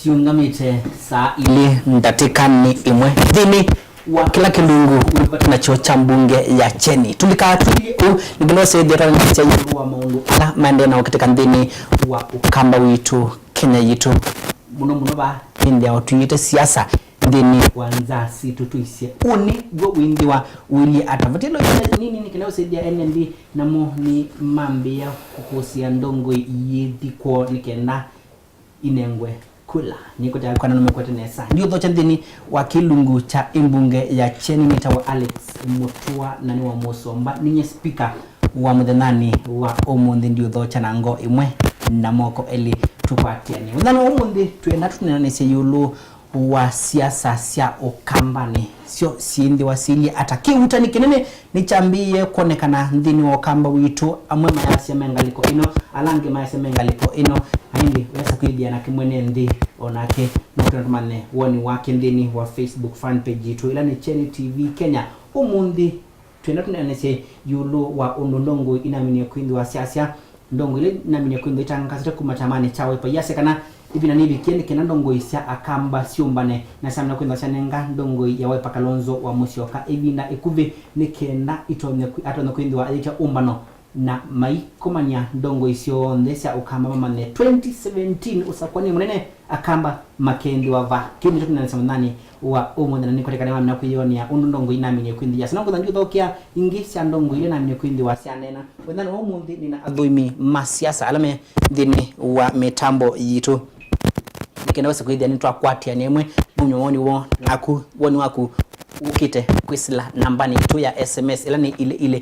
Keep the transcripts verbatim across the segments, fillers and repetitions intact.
Siũngamĩte saa ilĩ ndatĩkanĩ ĩmwe nthĩnĩ wa kĩla kĩlungu wĩvata nakyo kya mbunge ya Kyeni. Tũlikaa tũilyĩ ũu, nĩkĩndũ sĩthĩa twanĩsya ĩũlũ wa maũndũ ala maendee na ũkĩtĩka nthĩnĩ wa ũkamba witũ, Kenya yitũ. Mũno mũno va ĩndĩ o twĩĩte siasa nthĩnĩ wa nza sitũ, tũisye ũnĩ w'o wĩnthĩwa ũilyĩ ata. Vatĩlo nini nĩkĩndũ sĩthĩa ene nthĩ namo nĩ mambĩĩa kũkũsĩa ndongoi iyĩthikwo nĩkenda inengwe kula. Nĩkũtea kwana nũmekwete nesa. Ndiũthokya nthĩnĩ wa kĩlungu kya ĩmbunge ya Kyeni nĩtawa Alex Mutua na nĩ wa Mũsomba. Ninye spika wa mũthenyanĩ wa ũmũnthĩ. Ndiũthokya na ngoo ĩmwe na moko elĩ tũkwatĩanĩe. Mũthenya wa ũmũnthĩ twĩenda tũneenanĩsye ĩũlũ wa siasa sya ũkambanĩ syo syĩnthĩwa syĩilyĩ ata. Kĩuutani kĩnene nĩkyambĩĩe kwonekana nthĩnĩ wa ũkamba witũ, amwe mayasya me ngalĩko ĩno, ala angĩ mayasya me ngalĩko ĩno, na ĩndĩ wesa kwĩthĩa na kĩmwene nthĩ o nake no twenda tũmanye woni wake nthĩnĩ wa Facebook fan page yitũ, ĩla nĩ Kyeni T V Kenya. Ũmũnthĩ twĩenda tũneenanĩsye ĩũlũ wa ũndũ ndongoi inaminie kwĩnthĩwa syasya. Ndongoi ila inaminie kwĩnthĩwa itangasĩte kuma kyamanĩ kya Wiper iyasya kana ĩvinda nĩvikie nĩ kenda ndongoi sya Akamba syũmbane na syamina kwĩnthĩwa syanenga ndongoi ya Wiper Kalonzo wa Mũsyoka ĩvinda ĩkuvĩ nĩ kenda itonye kwĩ-, atonye kwĩnthĩwa ayĩkya ũmbano na maikomany'a ndongoi syonthe sya Ũkamba mamanye twenty seventeen ũsakũanĩ mũnene Akamba makeenthĩwa va. Kĩu nĩkyo tũneenanĩsya mũthenyanĩ wa ũmũnthĩ, na nĩkwendekana wamina kwĩyonea ũndũ ndongoi inaminie kwĩnthĩwa. Sina ngũtha ndiũthokea ingĩ sya ndongoi ila inaminie kwĩnthĩwa syaneena. Mũthenyanĩ wa ũmũnthĩ nĩna athũĩmi ma siasa ala me nthĩnĩ wa mĩtambo yitũ nĩkenda wesa kwĩthĩa nĩtwakwatĩanĩa ĩmwe maumya woni woo naku, woni waku ũkĩte kwĩsĩla nambanĩ yitũ ya S M S ĩla nĩ ilĩ ilĩ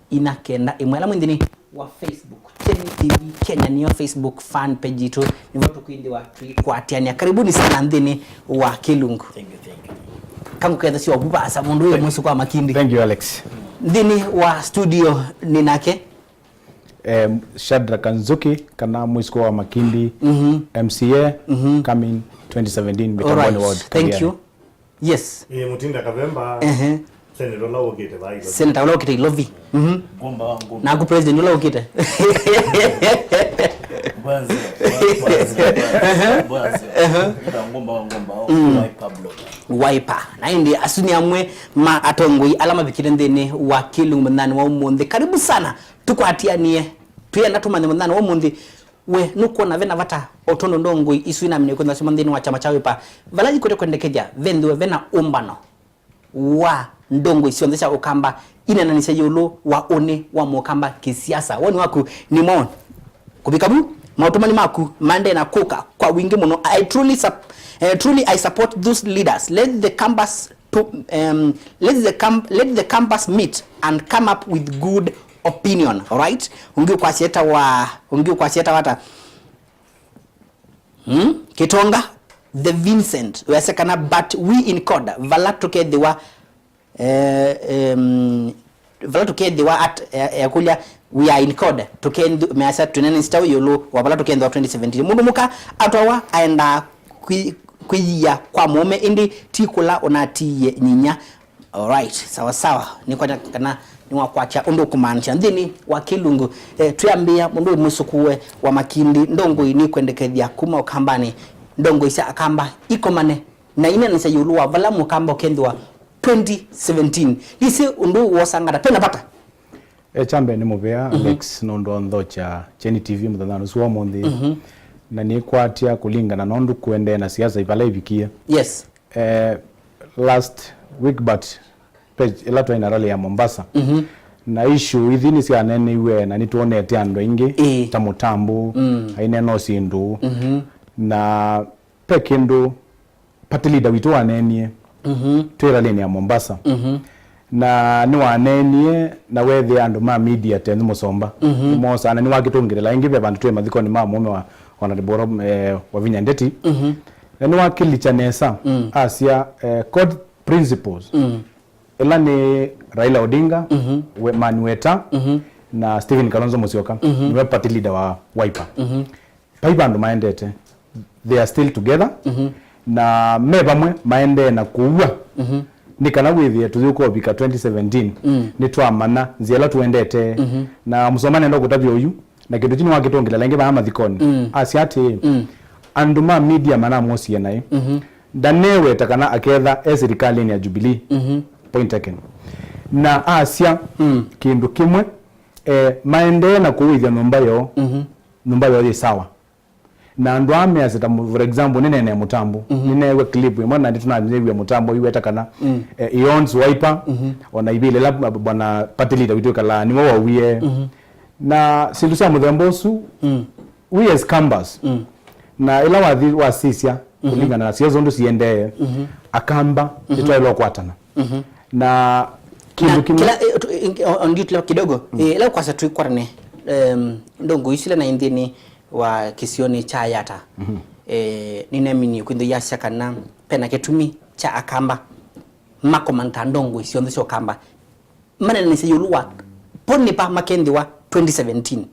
inya kenda ĩmwe. Ala mwĩ nthĩnĩ wa Facebook, Kyeni T V Kenya nĩyo Facebook fan page yitũ, nĩvo tũkwĩthĩwa tũikwatĩanĩa. Karibuni sana nthĩnĩ wa kĩlungu. Thank you, thank you. Kangũkethasya ũvu vaasa mũndũ ũyũ mwĩsũko wa Makindi. Thank you, Alex. Nthĩnĩ wa studio nĩ nake Em, Shadrack Nzuki, kana mwĩsũko wa Makindi, mhm, M C A, mhm, coming twenty seventeen, Mitamboni Ward, Kaviani. Yes. Ĩĩ, Mutinda Kavemba, ehe, Senator ũla ũkĩte vaa Ilovi. Senator ũla ũkĩte Ilovi. Mhm. Ngomba wa ngomba. Naku president ũla ũkĩte. Bwanzi, bwanzi, bwanzi, bwanzi. Ehe. Ngomba wa ngomba, mm, Wiper Bloc. Wiper. Na ĩndĩ asu nĩ amwe ma atongoi ala mavikĩte nthĩnĩ wa kĩlungu mũthenyanĩ wa ũmũnthĩ. Karibu sana. Tũkwatĩanĩe, twĩenda tũmanye mũthenyanĩ wa ũmũnthĩ, we nũkwona vena vata o tondũ ndongoi isu inaminie kwĩthĩwa syuma nthĩnĩ wa kyama kya Wiper, vala ikwete kwendekethya venthĩwe vena ũmbano wa ndongoi syonthe sya Ũkamba ineenanĩsya ĩũlũ wa ũnĩ wa Mũkamba kĩsiasa? Woni waku nĩ mwaũ? Kũvika vu, maũtũmani maku maendee na kũka kwa wingĩ mũno. I truly sup-, eh, truly I support those leaders. Let the Kambas to, um, let the camp, let the campers meet and come up with good opinion, all right? Ũngĩ ũkwasya etawa, ũngĩ ũkwasya etawa ata? Hmm? Kitonga, the Vincent, wese kana, but we in code, vala tũkethĩwa, eh, um, vala tũkethĩwa at, eh, eh, kũlya, we are in code, tũkendũ, measya twĩnene nzitaũ ĩũlũ wa vala tũkendwa twenty seventeen. Mũndũ mũka atwawa aendaa kwi-, kwĩyia kwa mũũme, ĩndĩ ti kũla ũnatiie nyinya. Alright, sawa sawa. Nĩkwata kana nĩwakwatya ũndũ ũkũmaanisha nthĩnĩ wa kĩlungu. Eh, twĩambĩĩa mũndũ wĩ mũsũkũe wa Makindi, ndongoi nĩkwendekethya kuma Ũkambanĩ, ndongoi sya Akamba ikomane na ineenanĩsya ĩũlũ wa vala Mũkamba ũkendĩwa twenty seventeen. Nĩsĩ ũndũ ũũ wosangata, pena vata? E, kya mbee nĩ mũvea, mhm, Alex, nũndũ wa nthokya Kyeni T V mũthenyanĩ ũsu wa ũmũnthĩ. Mhm. Na nĩkwatya kũlingana na ũndũ kũendee na siasa vala ivikie. Yes. Eh, last week, but page ĩla twaĩ na rally ya Mombasa. Mhm. Na issue ithi nĩsyaneeneiwe na nĩtwonete andũ aingĩ, ĩĩ, ta Mũtambũ, mm, aineena o syĩndũ. Mhm. Na ve kĩndũ party leader witũ waneenie, mhm, twĩ rallyinĩ ya Mombasa. Mhm. Na nĩwaneenie na weethĩa andũ ma media tene Mũsomba. Mhm. Nĩmosaa na nĩwakĩtũngĩlĩla ĩngĩ ve vandũ twĩ mathikonĩ ma mũũme wa Honorable, eh, Wavinya Ndeti. Mhm. Na nĩwakilikya nesa, mm, asya, eh, code principles. Mm. Ĩla nĩ Raila Odinga, mhm, we-, Mani Weta, mhm, na Stephen Kalonzo Musyoka, mhm, nĩwe party leader wa Wiper. Mhm. Vai vandũ maendete. They are still together. Mhm. Na me vamwe maendee na kũua. Mhm. Nĩ kana wĩthĩe tũyũka ũvika twenty seventeen, mm, nĩtwamanya nzĩa ĩla tũendete. Mhm. Na Mũsomba nenda kũtavya ũyu, na kĩndũ kĩu nĩwakĩtũngĩlĩla ĩngĩ vaa mathikonĩ. Mm. Asya atĩĩ, mm, andũ ma media manamosie naĩ, mhm, ndaneweta kana aketha e silikalĩnĩ ya Jubilee. Mhm. Point taken. Na asya, mm, kĩndũ kĩmwe, eh, maendee na kũwĩthya nyũmba yoo, mhm, nyũmba yoo yĩ sawa. Na andũ aa measya ta, for example, nĩneenee Mũtambo. Mhm. Nĩneew'a clip ĩmwe na nĩtũnanyĩw'a Mũtambo aiweta kana, mm, eh, he owns Wiper, mhm, ona ivĩla ĩla bwana party leader witũ ĩkalaa nĩwe wawie. Mhm. Na syĩndũ sya mũthemba ũsu, mm, we as Kambas, mm, na ĩla wathi wasisya, mhm, kũlingana na siasa ũndũ siendee, mhm, Akamba, mhm, nĩtwaĩlwa ũkwatana. Mhm. Na kĩndũ kĩmwe kĩla, eh, tu- eh, on- on you kidogo, mm, eh, ĩla ũkwasya twĩkwatane, em, ndongo isu ila naĩ nthĩnĩ wa kĩsionĩ kya Yata. Mhm. Eh, nĩneminie kwĩthĩa yasya kana pena kĩtumi kya Akamba makomanta ndongo syonthe sya Ũkamba. Manenanĩsya ĩũlũ wa po nĩva makethĩwa twenty seventeen.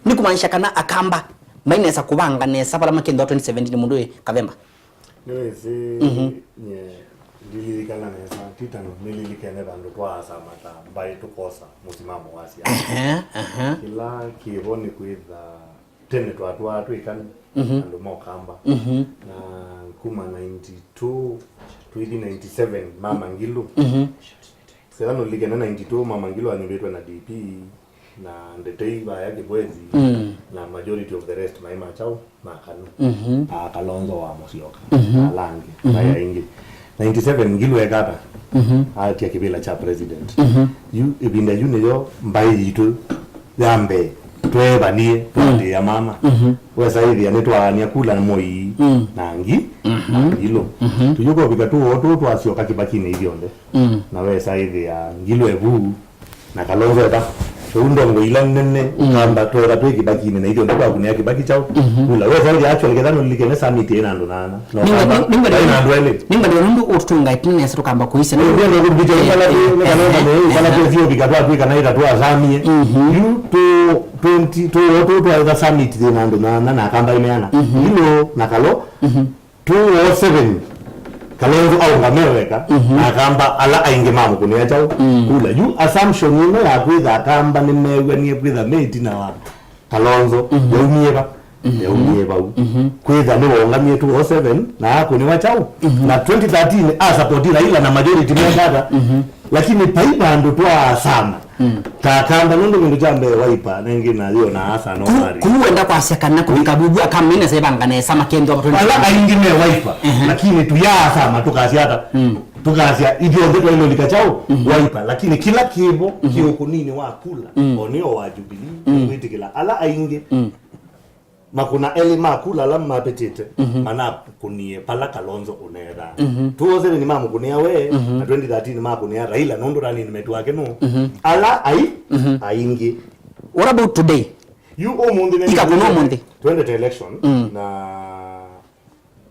Nĩ kũmaanisha kana Akamba mainesa kũvanga nesa vala makethĩwa twenty seventeen mũndũ wĩ Kavemba. Nĩwĩsĩ, mhm, nye ndililikana nesa, ti ta nĩlilikene vandũ twaasama ta mbaĩ tũkosa mũsimamo wa siasa. Ehe, ehe. Kĩla kĩvo nĩ kwĩtha tene twatwaa twĩkani, mhm, andũ ma Ũkamba. Mhm. Na kuma ninety-two tũithi ninety-seven, Mama Ngilu. Mhm. Kethĩwa nũlilikene ninety-two, Mama Ngilu anyuvĩtwe na D P, na Ndetei vaya Kĩbwezi, mm, na majority of the rest maĩ ma kyaũ, ma KANU. Mhm. A Kalonzo wa Musyoka, mhm, na ala angĩ, mhm, maĩ aingĩ. Ninety-seven Ngilu eka ata? Mhm. Atia kĩvĩla kya president. Mhm. Yu, ĩvinda yu nĩyo mbaĩ yitũ ya mbee tweevanie, mm, twatĩĩa mama. Mhm. Wesa ĩthĩa nĩtwaania kula na Moi, mm, na Ngi-, mhm, na Ngilu. Mhm. Tũyũka ũvika tũo tũu twasyoka Kibakinĩ ithyonthe. Mm. Na wesa ĩthĩa Ngilu evu, na Kalonzo eva. Kwoou ndongo ila nene, mm, Ũkamba twetha twĩ Kibakinĩ na ithyonthe twakũnĩa Kibaki kyaũ, mhm, kula. Wesa ĩthĩa actually kethĩwa nũlilikene summit ĩna andũ nana. Na Ũkamba, nĩngwa- nĩngwa- ĩna andũ elĩ. Nĩngwa nĩngwa nũndũ ũtũngaĩte nesa tũkamba kũisya. Nĩngwa nũndũ ĩkala, eh, ĩkala, eh, ĩkala eh, twĩsyoka twatwĩka na ĩta twasamiie. Mhm. Yu tũ twenty, tũ, tũ, twaetha summit thĩna andũ nana na Akamba imeana. Mhm. Ngilu na Kalo, mhm, two oh seven, Kalonzo aũngame weka, mhm, na Akamba ala aingĩ mamũkũnĩa kyaũ, mm, kula. Yu assumption ĩno ya kwĩtha Akamba nĩmeew'anie kwĩtha me ĩtina wa Kalonzo, mhm, yaumie va? Mhm. Yaumie vau. Mhm. Kwĩtha nĩwaũngamie two oh seven na akũnĩwa kyaũ? Mhm. Na twenty thirteen asapoti Raila na majority mekata. Mhm. Lakini vai vandũ twaasama. Mm. Ta Kamba nũndũ kĩndũ kya mbee Wiper, nengĩ na yĩo na asa no Ku- mari. Kuu wenda kwasya kana kũvika vuvu Akamba mainesa ĩvanga nesa makethĩwa twenty. Ala aingĩ me Wiper, mhm, lakini tuyaasama tũkasya ata? Mm. Tũkasya ithyonthe twailolika kyaũ? Mhm. Wiper, lakini kĩla kĩvo, mhm, kĩ ũkũninĩ wa kula, mm, o nĩo wa Jubilee, mm, nĩwĩtĩkĩla ala aingĩ, mm, makũna elĩ ma kula ala mapĩtĩte, mhm, manakũnie pala Kalonzo ũneethaa. Mhm. Two oh seven mamũkũnĩa we, mhm, na twenty thirteen makũnĩa Raila, nũndũ running mate wake nũ? Mhm. Ala ai-, mhm, aingĩ. What about today? Yu ũmũnthĩ nĩ Ikakũna ũmũnthĩ. Twendete election, mm, na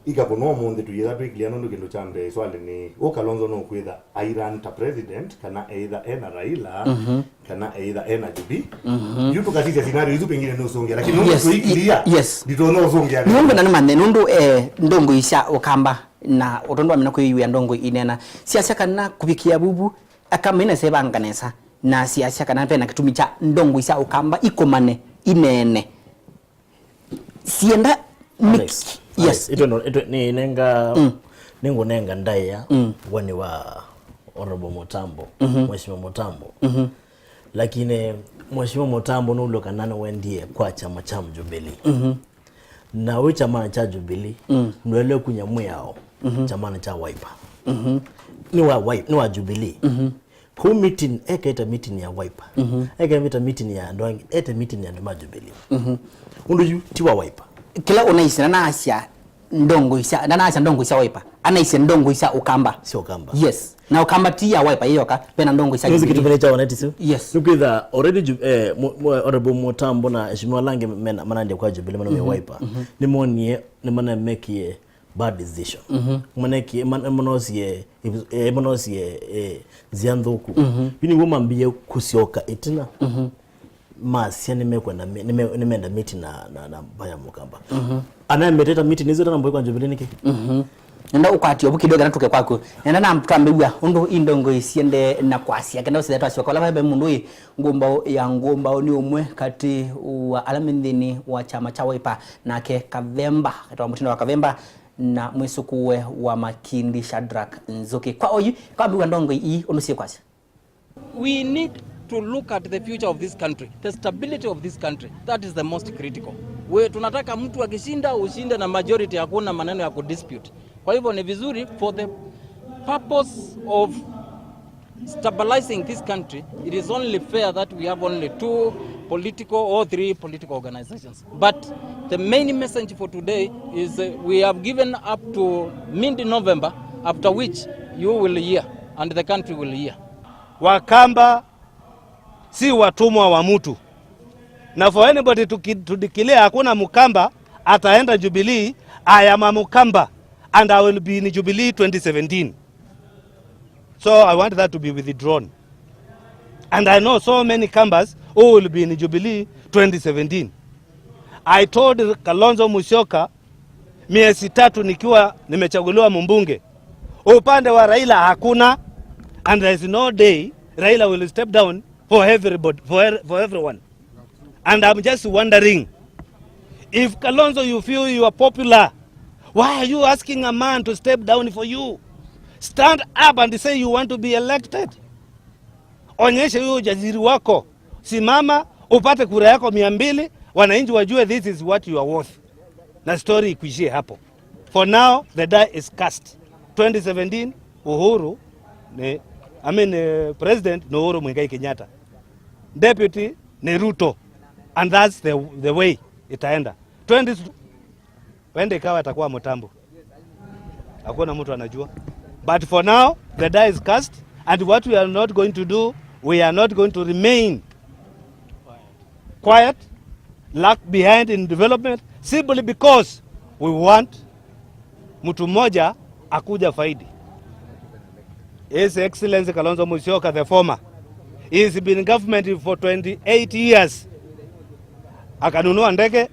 ikakũna ũmũnthĩ tũyĩtha twĩkĩlĩa nũndũ kĩndũ kya mbee swali nĩ, ũ Kalonzo nũkwĩtha airan ta president, kana either ena Raila, mhm, kana either ena Jubi. Mhm. Yu tũkasisya scenario isu pengine nĩ ũsũngĩa, lakini nũndũ, yes, tũikilia, yes, nditonya ũsũngĩa. Nũndũ na nĩmanye, nũndũ, eh, ndongoi sya Ũkamba na ũtondu wamina kwĩw'a ndongoi inena, siasya kana kũvikĩa vuvu, Akamba mainesa ĩvanga nesa, na siasya kana vena kĩtumi kya ndongoi sya Ũkamba ikomane, ineene. Sienda Alex, mix. Yes. Alex, ĩtwe no, ĩtwe, nĩ nenga, mm, nĩngũnenga ndaĩa, mm, woni wa Honorable Mũtambo, mhm, Mheshimiwa Mũtambo. Mhm. Lakini Mheshimiwa Mũtambo nũlũka na nĩwendie kwa chama cha Jubilee. Mhm. Na wĩ chama cha Jubilee, mm, ndwele kunya mwĩao, mhm, chama cha Wiper. Mhm. Nĩ wa Wiper, nĩ wa Jubilee. Mhm. Kũu meeting, ekaĩta meeting ya Wiper. Mhm. Ekaĩta meeting ya andũ angĩ, ete meeting ya andũ ma Jubilee. Mhm. Ũndũ yu ti wa Wiper. Kĩla ũnaisye, nanaasya ndongoi sya, nanaasya ndongoi sya Wiper. Anaisye ndongoi sya Ũkamba. Sya Ũkamba. Yes. Na Ũkamba ti ya Wiper ĩyoka, vena ndongoi sya Jubilee. Nĩwĩsĩ kĩtumi kya waneti sio? Yes. Nĩkwĩtha already Ju-, eh, mu-, mu-, Honorable Mũtambo na Mheshimiwa ala angĩ mena, manandĩa kwa Jubilee, manaume, mhm, Wiper. Mhm. Nĩmonie, nĩmanemekie bad decision. Mhm. Maneki-, man-, manosie, eh, manosie, eh, nzĩa nthũku. Mhm. Yu nĩw'o mambie kũsyoka ĩtina. Mhm. Masya nĩmekwenda mi-, nĩme-, nĩmenda miti na, na, na mbaya Mũkamba. Mhm. Anaemeteta miti nĩzo tana mbũĩ kwa Jubilee nĩkĩ? Mhm. Nenda ũkwatio vu kidogo kana tũke kwaku. Nenda na twambĩw'a ũndũ indongoi siende na kwasya. Kenda ũsithe twasyoka ũla vae mũndũ ĩ ngũmbaũ ya ngũmbaũ nĩ ũmwe katĩ wa ala me nthĩnĩ wa kyama kya Wiper, nake Kavemba, etawa mũtindo wa Kavemba, na mwĩsũkũũe wa Makindi Shadrack Nzũkĩ. Kwa oyu, twambĩw'a ndongoi ii ũndũ syĩkwasya. We need to look at the future of this country, the stability of this country. That is the most critical. We, tunataka mtu akishinda, ushinde na majority, hakuna maneno ya kudispute. Kwa hivyo ni vizuri, for the purpose of stabilizing this country, it is only fair that we have only two political or three political organizations. But the main message for today is, uh, we have given up to mid-November, after which you will hear and the country will hear. Wakamba si watumwa wa mtu. Na for anybody to, ki- to declare hakuna Mkamba ataenda Jubilee, I am a Mkamba and I will be in Jubilee twenty seventeen. So I want that to be withdrawn. And I know so many Kambas who will be in Jubilee twenty seventeen. I told Kalonzo Musyoka miezi tatu nikiwa nimechaguliwa mbunge, upande wa Raila hakuna, and there is no day Raila will step down for everybody, for, er- for everyone. And I'm just wondering, if Kalonzo, you feel you are popular, why are you asking a man to step down for you? Stand up and say you want to be elected. Onyesha huyo ujasiri wako. Simama, upate kura yako mia mbili, wananchi wajue this is what you are worth. Na story ikuishie hapo. For now, the die is cast. Twenty seventeen, Uhuru ni, I mean, eh, President ni Uhuru Muigai Kenyatta. Deputy ni Ruto. And that's the, the way itaenda. Twenty, wende ikawa atakuwa Mutambu. Hakuna mtu anajua. But for now, the die is cast, and what we are not going to do, we are not going to remain quiet, lag behind in development, simply because we want mtu mmoja akuja faidi. His Excellency Kalonzo Musyoka, the former, he's been in government for twenty-eight years. Akanunua ndege,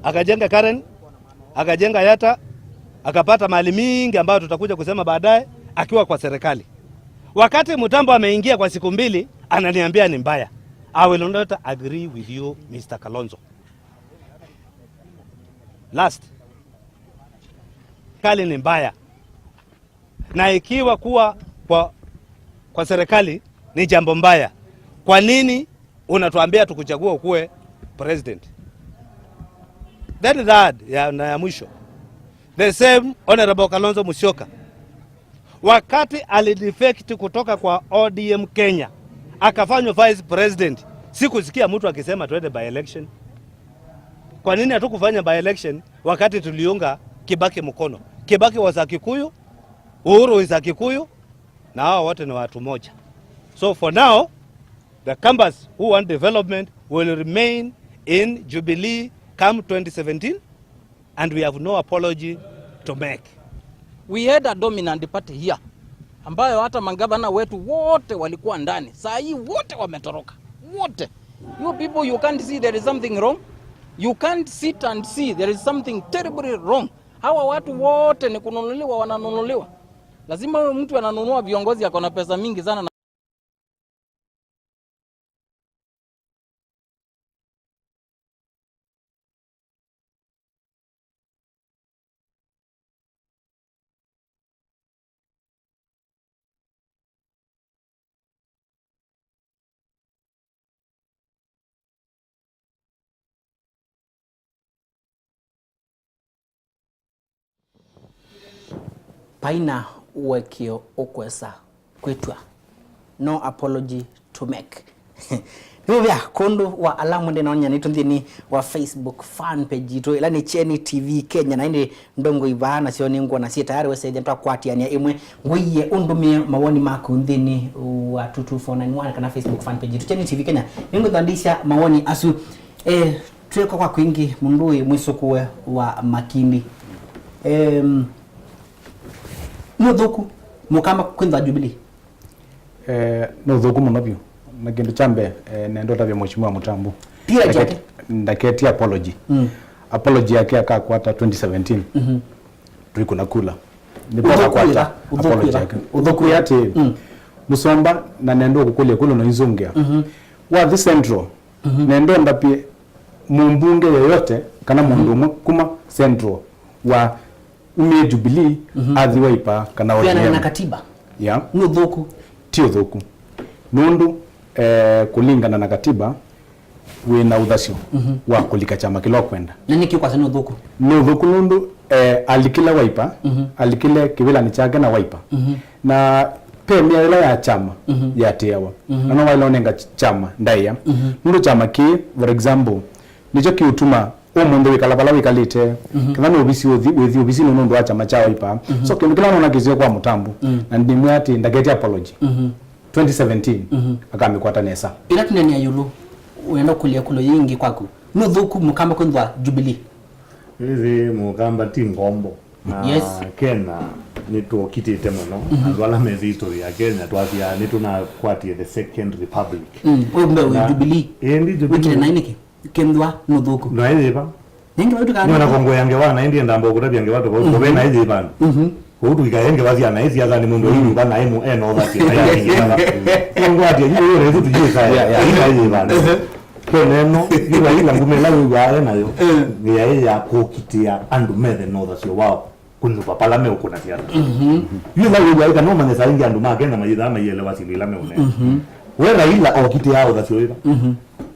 akajenga Karen, akajenga Yatta, akapata mali mingi ambayo tutakuja kusema baadaye akiwa kwa serikali. Wakati Mutambu ameingia kwa siku mbili, ananiambia ni mbaya. I will not agree with you, Mister Kalonzo. Last. Serikali ni mbaya. Na ikiwa kuwa kwa, kwa serikali ni jambo mbaya, kwa nini unatuambia tukuchagua ukuwe president? Then third, ya, na ya mwisho, the same Honorable Kalonzo Musyoka, wakati alidefect kutoka kwa O D M Kenya, akafanywa vice president, sikusikia mtu akisema twende by election. Kwa nini hatukufanya by election wakati tuliunga Kibaki mkono? Kibaki was a Kikuyu, Uhuru is a Kikuyu, na hao wote ni watu moja. So for now, the Kambas who want development will remain in Jubilee come twenty seventeen, and we have no apology to make. We had a dominant party here, ambayo hata magavana wetu wote walikuwa ndani. Saa hii wote wametoroka. Wote. You people, you can't see there is something wrong. You can't sit and see there is something terribly wrong. Hawa watu wote ni kununuliwa, wananunuliwa. Lazima huyo mtu ananunua viongozi ako na pesa mingi sana na Paina ũekeo ũkwesa kwĩtw'a, no apology to make. Nĩũvea kũndũ wa ala mwende naonia nĩtũ nthĩnĩ wa Facebook fan page yitũ, ĩla nĩ Kyeni T V Kenya, na ĩndĩ ndongo ivaa nasyo nĩ ngũona syĩ tayari wesethĩa twakwatĩanĩa ĩmwe. Ngũie ũndũmĩe mawoni maku nthĩnĩ wa two two four nine one kana Facebook fan page yitũ Kyeni T V Kenya. Nĩngũthandĩsya mawoni asu. Eh, twĩka kwa kwingĩ mũndũ ũyũ mwĩsũkũe wa Makindi. Em, nĩ ũthũku Mũkamba kwĩthwa Jubilee? Eh, nĩ ũthũku mũno vyũ. Na kĩndũ kya mbee, eh, nenda ũtavya Mheshimiwa Mutambu. Pia ndake- jake. Ndaketi apology. Mm. Apology yake akakwata twenty seventeen. Mhm. Tuikuna kula. Nĩvo akakwata apology yake. Ũthũku wĩ atĩĩ, Mũsomba, na nenda ũkũkũlya ĩkũlyo na inzũngĩa. Wathi Central, nenda ũndapye mũmbunge yoyote kana mũndũ ũmwe kuma Central wa umie Jubilee, athi Wiper kana O D M. Kwĩanana na katiba. Yeah. Nĩ ũthũku. Ti ũthũku. Nũndũ, eh, kũlingana na katiba, wĩ na ũthasyo wa kũlika kyama kĩla ũkwenda. Na nĩkĩ ũkwasya nĩ ũthũku? Nĩ ũthũku nũndũ, eh, alikile Wiper, alikile kĩvĩlanĩ kyake na Wiper. Na pe mĩao ĩla ya kyama yatĩawa. Na no waĩle ũnenga ch-, kyama ndaĩa. Nũndũ kyama kĩĩ, for example, nĩkyo kĩũtuma ũmũnthĩ wĩkala vala wĩkalĩte, kana nĩ ovisi ũthi, wĩthi ovisinĩ nũndũ wa kyama kya Wiper. So kĩndũ kĩla nona kĩsio kwa Mũtambo, na ndimwĩa atĩ ndaketye apology. Twenty seventeen, akamĩkwata nesa. Ĩla tũneenea ĩũlũ, wenda kũlya ĩkũlyo yĩngĩ kwaku. Nĩ ũthũku Mũkamba kwĩthwa Jubilee? Ĩthĩ Mũkamba ti ngombo. Na Yes. Kenya nĩtũkitĩte mũno. Andũ ala methĩ history ya Kenya twasya nĩtũnakwatie the Second Republic. Mm. Ũyũ mbee wĩ Na Jubilee. Ĩndĩ Jubilee. Wĩkĩte naĩ nĩkĩ? Kĩnthwa nĩ ũthũku. Ndwaĩthĩva. Nĩngĩ vau tũkaa- Nĩona kongo ya ngewa na ĩndĩ endamba ũkũtavya ngewa tũkauko ve naĩ yĩ vandũ. Kũu tũikae ngewa sya naĩ siasa nĩ mũndũ ũinyuka naĩ mu eno thati naĩ. Kongo ati yu yu retu tujisa ya naĩ yĩ vandũ. Kwa neno yu Raila ngumela yu ya nayo. Nĩ ya ya kũkitĩa andũ methe no thasyo wao. Kũnyuva pala meũkũna siasa. Yu ĩla wĩw'aĩka no manye saa ingĩ andũ ma Kenya mayĩthaa maielewa syĩndũ ila meũnena. We Raila okitĩaa ũthasyo wĩva?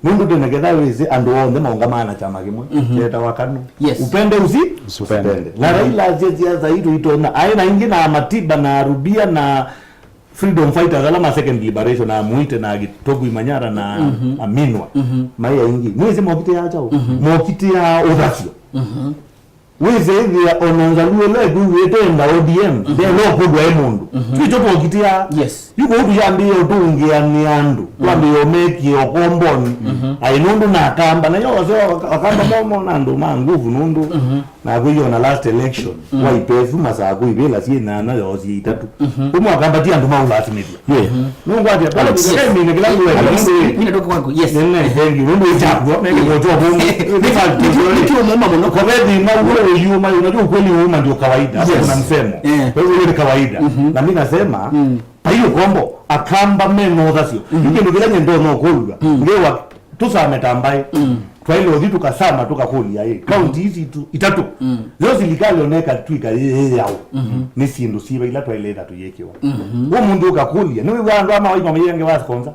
Nũndũ tene ketha wĩsĩ andũ onthe maũngamaa na kyama kĩmwe kyetawa KANU. Yes. Upende usi? Usipende. Usipende. Na Raila asya siasa ii tũitonya. Aĩ na ingĩ na Matiba na Rubia na freedom fighters ala ma second liberation, a Muite na Gitogu Imanyara na Aminwa. Mai aingĩ. Mwĩsĩ mokitĩaa kyaũ? Mokitĩaa ũthasyo. Wĩsĩ ĩthĩa ona Nzalu ĩla ĩkwĩw'ĩte enda O D M, ndenda ũkũlw'a ĩ mũndũ. Twĩkyo twokitĩaa. Yes. Yu kũu tũyambĩĩe ũtũngĩanĩa andũ, twambĩĩe ũmekĩe ũkomboni. Aĩ nũndũ na Akamba, na yo waseo Akamba momo na andũ ma nguvu nũndũ na kwĩyona last election, Wiper ĩsu masaa kũivĩla syĩ nyanya yoosie itatũ. Ũmwe Akamba ti andũ maũlasimĩthya. Yeah. Nũngwatya, yes. Kĩla ngwenda, Alex, nũndũ wĩ- mimi natoka kwangu, yes. Nene, thank you. Nũndũ wĩ chakwa, neke kwa chakwa. Nĩ fact, nĩ- nĩ- nĩ kĩũmũma mũno. Kwa kweli, na uwe uyu, ma- unajua ukweli uuma ndio kawaida. Yes. Kuna msemo. Eh. Kwa hivyo, hiyo ni kawaida. Na mimi nasema, pa hiyo kombo, Akamba meno thasyo. Ndio kĩla nyendo no kulwa. Ngewa, tusame tambae. Twaile ũthi tũkasama tũkakũlya ĩ. Kaunti ici tu, itatũ. Yo silikali oneka twika ĩ, ĩ yaũ. Nĩ syĩndũ siva ila twaile ĩtha tũyĩkĩwa. Ũmũnthĩ ũkakũlya, nĩwĩw'a andũ ama Wiper mayĩenge wa konza?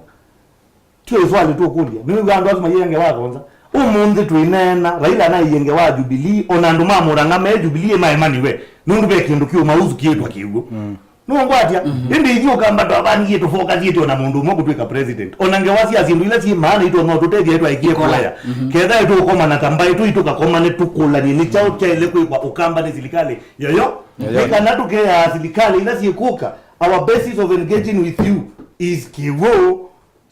Tio ĩswali tũkũlya, nĩwĩw'a andũ asu mayĩenge wa konza? Ũmũnthĩ twĩneena, Raila anaĩenge wa Jubilee, ona andũ ma Mũrang'a me Jubilee maemaniwe, nũndũ ve kĩndũ kĩũmausu kĩĩtwa kĩw'ũ. Nũngwatya, ĩndĩ ithyĩ Ũkamba twavanie tũfokasiĩtwe na mũndũ ũmwe kũtwĩka president. Ona ngewa sya syĩndũ ila syĩ maana itonya ũtũtethya ĩtwaĩkie kuaya. Ketha ĩtũũkomana ta mbaĩ tũi tũkakomane tũkũlany'e nĩ kyaũ kyaĩle kwĩkwa Ũkamba nĩ silikalĩ yoyo. Nĩ kana tũkeaa silikalĩ ila syĩkũka, our basis of engaging with you is kĩw'ũ,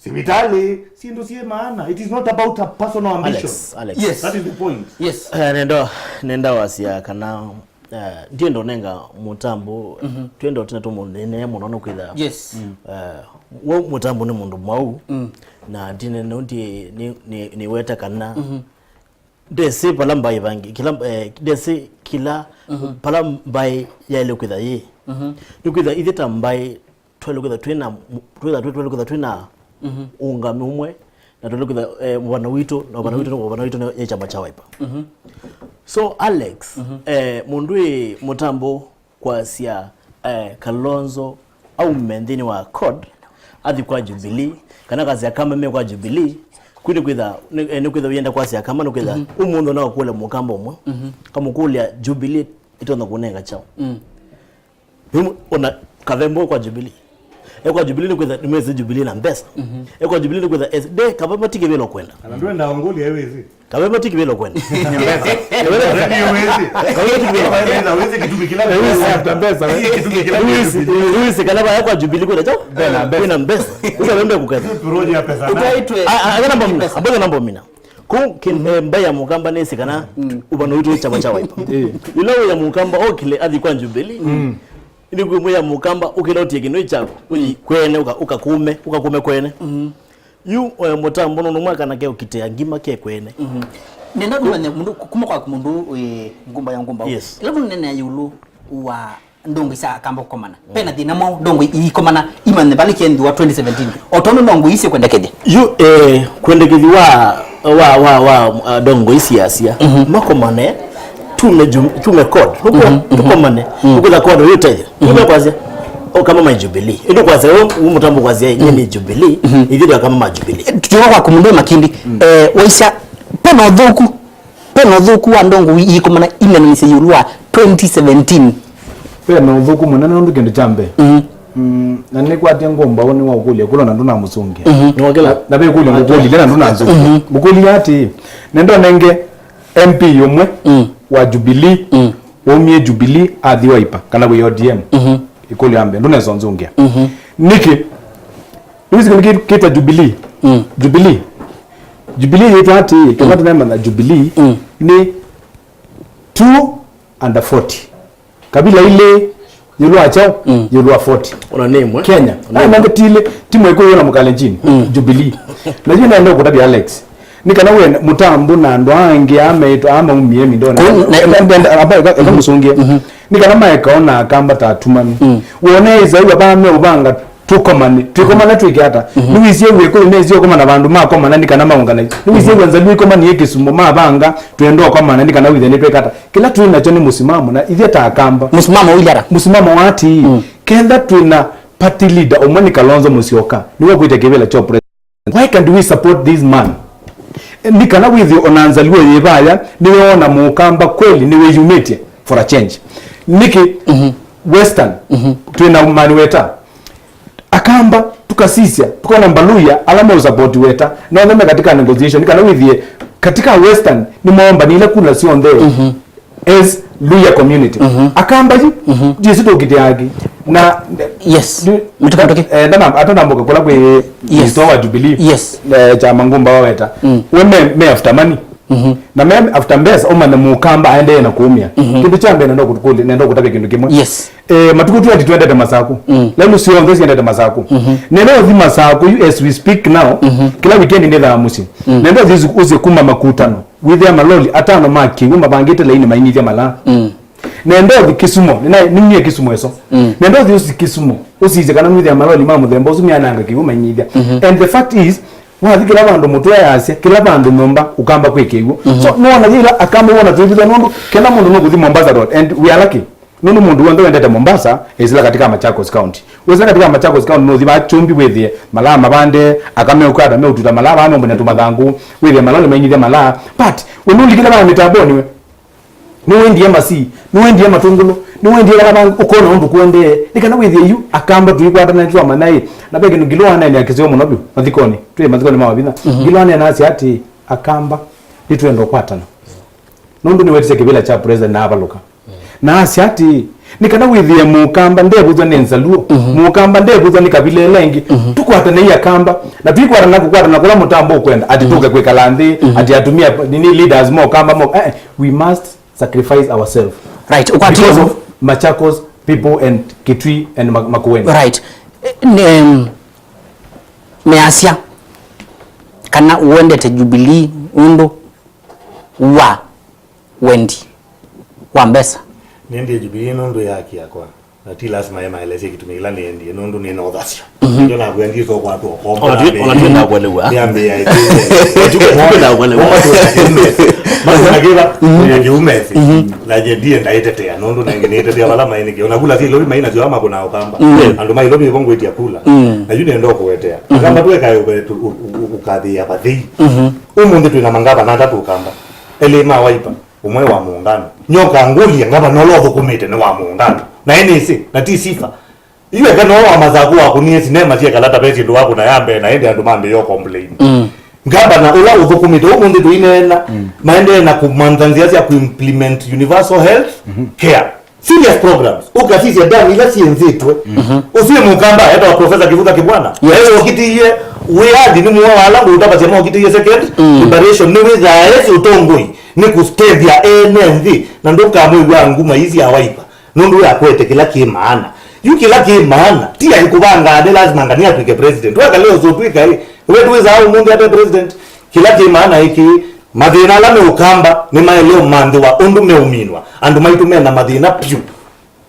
sivitalĩ, syĩndũ syĩ maana. It is not about a personal ambition. Alex, Alex. Yes. That is the point. Yes. Eh, nenda, nenda wasya kana, eh, ndienda ũnenga Mũtambo, twenda ũtina tũmũnenea mũno nũkwĩtha. Yes. Eh, we Mũtambo nĩ mũndũ mwau, na ndinene ndi, ni, ni, niweta kana ndesĩ vala mbaĩ vangi, kila, eh, ndesĩ kila vala mbaĩ yaĩle kwĩtha yĩ. Nĩkwĩtha ithyĩ ta mbaĩ twaĩle kwĩtha twĩ na, twĩtha, twĩ- twaĩle kwĩtha twĩ na ũũngami ũmwe, na twaĩle kwĩtha, eh, mũvano witũ, na mũvano witũ, na mũvano witũ nĩ kyama kya Wiper. So, Alex, eh, mũndũ ĩ Mũtambo kwasya, eh, Kalonzo aume nthĩnĩ wa CORD, athi kwa Jubilee, kana kasya Akamba me kwa Jubilee, kwi nĩ kwĩtha, nĩ, eh, nĩ kwĩtha ũyenda kwasya Akamba, nĩ kwĩtha ũmũnthĩ no ũkũlya Mũkamba ũmwe, kamũkũlya Jubilee ĩtonya kũnenga kyaũ? Rĩu ona Kavembo kwa Jubilee. E kwa Jubilee nĩ kwĩtha nĩmwĩsĩ Jubilee na mbesa. E kwa Jubilee nĩ kwĩtha es- de Kavembo ti kĩvĩla ũkwenda. Kana ndwenda ongoli ya wezi. Kavembo ti kĩvĩla ũkwenda. Kavembo ti kĩvĩla. Wezi kĩtumi kila after mbesa, wezi kĩtumi kila. Wĩsĩ kana vaya kwa Jubilee kwĩna kyaũ? Kwĩna mbesa. Ũsa wembe kũketha. Roji ya pesa. Utaitwe. Agana mbomina. Amboza na mbomina. Kũ kĩ- eh, mbaĩ ya Mũkamba nĩsĩ kana ũvano witũ wĩ kyama kya Wiper. Ĩla wĩ ya Mũkamba okile athi kwa Jubilee. Nĩ kwĩ mwĩ ya Mũkamba ũkĩla ũtie kĩndũ kyaku. Ũthi kwene ũka- ũkakume, ũkakume kwene. Yu, eh, Mũtambo nũndũ mwakana ke ũkitĩa ngima ke kwene. Nenda kũmanya mũndũ kuma kwaku mũndũ wĩ ngumba ya ngumba. Yes. Ĩla tũnenea ĩũlũ wa ndongoi sya Akamba kũkomana. Pena thĩna mwaũ ndongoi iikomana imanye vala kĩendiwa twenty seventeen? O tondũ ndongoi isyĩkwendekethya. Yu, eh, kwendekethya wa, wa, wa, wa, uh, ndongoi siasya. Mhm. Makomane, tume ju-, tume code. Nukuo, mhm, mhm, tũkomane. Mm. Ũkwĩtha code ũyũ ũtethyo. Mhm. Tume kwasya, o kama ma Jubilee. Ĩndĩ kwasya, ũ, ũ mũtambo kwasya, nye nĩ Jubilee. Mhm. Ithyĩ twa kama ma Jubilee. Tũtyoka kwa kũmũndũ makindi. Mm. Eh, waisya, pena ũthũku. Pena ũthũku wa ndongoi iikomana imenanĩsye ĩũlũ wa twenty seventeen. Pena ũthũku mũnene nũndũ kĩndũ kya mbee. Mhm. Mm, na nĩkwatya ngũmbaũ nĩwaũkũlya kũla na ndũnamũsũngĩa. Mhm. Nĩwakĩla. Na ve kũlya ngũkũlile na ndũnasũngĩa. Mhm. Ngũkũlile atĩĩ, nenda ũnenge M P ũmwe, mm, wa Jubilee, mm, waumie Jubilee athi Wiper kana wĩ O D M. Mhm. Ĩkũlyo ya mbee, ndũnesa ũnzũngĩa. Mhm. Nĩkĩ? Nĩwĩsĩ kĩndũ kĩ-, kĩta Jubilee? Mm. Jubilee. Jubilee yĩtwa atĩĩ, kĩla, mm, tũnemanya Jubilee, mm, nĩ two under forty. Kabila ilĩ, ĩũlũ wa kyaũ? Mm. Ĩũlũ wa forty. Ona nĩ ĩmwe. Kenya. Ona nĩ ĩmwe. Nangĩ ti ilĩ, ti Mwĩkũyũ na Mũkalenjin. Mm. Jubilee. Na yu nenda ũkũtavya Alex. Nĩ kana we mũtambo na andũ aa angĩ aa meĩtwa aa maumie mindonĩ. Kũ-, na, eka, eka, eka, eka, eka, mhm, mũsũngĩe. Mhm. Nĩ kana maekaona Akamba ta atumanu. Mm. Wone ĩsaĩwa vaa meũvanga tũkomane. Twĩkomane twĩke ata? Mhm. Nĩwĩsĩ Wĩkũyũ mesĩ ũkomana vandũ makomana nĩ kana maũngane. Nĩwĩsĩ, mhm, Nzalu ikomanie Kĩsumo mavanga twenda ũkomana nĩ kana wĩthe nĩtwĩka ata? Kĩla twĩ nakyo nĩ mũsimamo na ithyĩ ta Akamba. Mũsimamo ũilyara. Mũsimamo wa atĩĩ, mm, kenda twĩ na party leader ũmwe nĩ Kalonzo Musyoka, nĩwe ũkwĩte kĩvĩla kya president. Why can't we support this man? Nĩ kana wĩthĩe ona Nzaluo yĩ vaya, nĩyoona Mũkamba kweli nĩwĩyumĩtye for a change. Nĩkĩ, mhm, Western, mhm, twĩ na Mani Weta? Akamba, tukasisya, tukona Mbaluya, ala meũsupport Weta, nonthe me katika negotiation, nĩ kana wĩthĩe katika Western, nĩmoombanile kula syonthe. Mhm. As Luhya community. Mhm. Akamba yu, mhm, ndiesi tũkitĩaki. Na, yes, ndi-, mĩtũka mĩtũki, eh, ndana-, atanamboka kũla kwĩ, yes, mũisyo wa Jubilee, yes, eh, kyama ngũmba wa Weta. Mm. We me, me after money. Mhm. Na me after mbesa, ũmanye Mũkamba aendee na kũũmĩa. Mhm. Kĩndũ kya mbee nenda kũkũlya, nenda kũtavya kĩndũ kĩmwe. Yes. Eh, matukũ twenty twendete Masaku. Mm. Lelu syonthe siendete Masaku. Mhm. Nenda ũthi Masaku yu as we speak now, mhm, kĩla weekend nĩthaa mũsyĩ. Mm. Nenda ũthi ũsye kuma Makutano. Wĩthĩa maloli atano ma kĩw'ũ mavangĩte laini mainyithya malaa. Mm. Nenda ũthi Kisumo, nĩna-, nĩmie Kisumo ĩso. Mm. Nenda ũthi ũsi Kisumo, ũsisye kana nĩwĩthĩa maloli ma mũthemba ũsu meananga kĩw'ũ mainyithya. Mhm. And the fact is, wathi kĩla vandũ mũtũa yasya, kĩla vandũ nyũmba, ũkamba kwĩ kĩw'ũ. Mhm. So, nĩwona yĩla Akamba wona twĩvitha nũndũ, kĩla mũndũ nũkũthi Mombasa Road, and we are lucky. Nũndũ mũndũ w'onthe wendete Mombasa, esĩla katika Machakos County. Wesĩla katika Machakos County, nũthi vaa Kyumbi wĩthĩe malaa mavande, aka meũkwata, meũtuta malaa vaa meũmbũnya tũmathangũ, wĩthĩe maloli mainyithya malaa. But, we nũlikile vaa mĩtambonĩ we. Nĩwendie masii, nĩwendie matũngũlũ, nĩwendie vala vangĩ, ũkona ũndũ kũendee. Nĩ kana wĩthĩe yu, Akamba tũikwatana nĩtwamanya ĩ. Na ve kĩndũ Ngilũ aneenea kĩseo mũno vyũ, mathikonĩ. Twĩ mathikonĩ ma Wavinya. Mhm. Ngilũ aneenaasya atĩ, Akamba, nĩtwenda ũkwatana. Nũndũ nĩwetisye kĩvĩla kya president na avalũka. Na asya atĩĩ, nĩ kana wĩthĩe Mũkamba ndevũthw'a nĩ Nzaluo, mhm, Mũkamba ndevũthw'a nĩ kavila ĩla ĩngĩ. Mhm. Tũkwatanei Akamba, na tũikwatana kũkwatana kũla mũtambo ũkwenda, atĩ, mhm, tũke kwĩkala nthĩ, mhm, atĩ atumia, nini, leaders mo Kamba mo, eh, eh, we must sacrifice ourselves. Right, ũkwatĩe because of Machakos people and Kitui and Ma-, Makueni. Right. Eh, nĩ, em, measya kana ũendete Jubilee ũndũ wa wendi wa mbesa. Nĩendie Jubilee nũndũ ya haki yakwa, na ti lasima emaelesye kĩtumi kĩla nĩendie, nũndũ nĩ na ũthasyo. Mhm. Nĩkyo nakwendie tũkwatwa ũkombo. Ona ti, ona ti nakuelewa. Nĩambĩĩa ĩkĩte. Ona ti nakuelewa. Matũna kĩva, mhm, na kĩumesi. Mhm. Na je ndiye ndaitetea, nũndũ nenge nĩtetea vala mainĩkĩo. Na kula si Nairobi maina sio ama kuna Ũkamba. Mm. Andũ ma Nairobi vo ngwĩtia kula. Mm. Na yu nenda kũwetea. Mhm. Akamba tuweka ũkathia vathei. Mhm. Ũmũnthĩ twĩ na mangavana atatũ Ũkamba. Elĩ ma Wiper, ũmwe wa Mũũngano. Nyoka ngũlye, ngavana ũla ũthũkũmĩte nĩ wa Mũũngano? Na ĩ nĩsĩ, na ti sifa. Yu eka no wa Masaku wakũnie sinema syekala ta ve syĩndũ wakũna ya mbee, na ĩndĩ andũ mambĩĩa complain. Mm. Ngavana ũla ũthũkũmĩte, ũmũnthĩ tũineena, mm, maendee na kũmantha nzĩa sya kũimplement universal health, mhm, care. Serious programs. Ũkasisya dam ila syĩnzĩtwe. Mhm. Ũsu wĩ Mũkamba, etawa Professor Kivutha Kibwana. Yes. Ewe ũkitĩie wĩyathi nĩ mũo wa ala ngũtavasya mokitĩie second, mm, liberation, nĩwĩthaa esi ũtongoi, nĩ kũtethya ene nthĩ, na ndũkamwĩw'a nguma ii sya Wiper, nũndũ wĩ akwete kĩla kĩ maana. Yu kĩla kĩ maana, ti aĩ kũvanga nĩ lazima ngani atw'ĩke president. Weka leo ũsũtw'ĩka ĩ, we ndwĩsaa ũmũnthĩ ate president. Kĩla kĩ maana ĩ kĩĩ, mathĩna ala me Ũkamba nĩmaĩle ũmanthĩwa ũndũ meũminwa. Andũ maitũ me na mathĩna pyũ.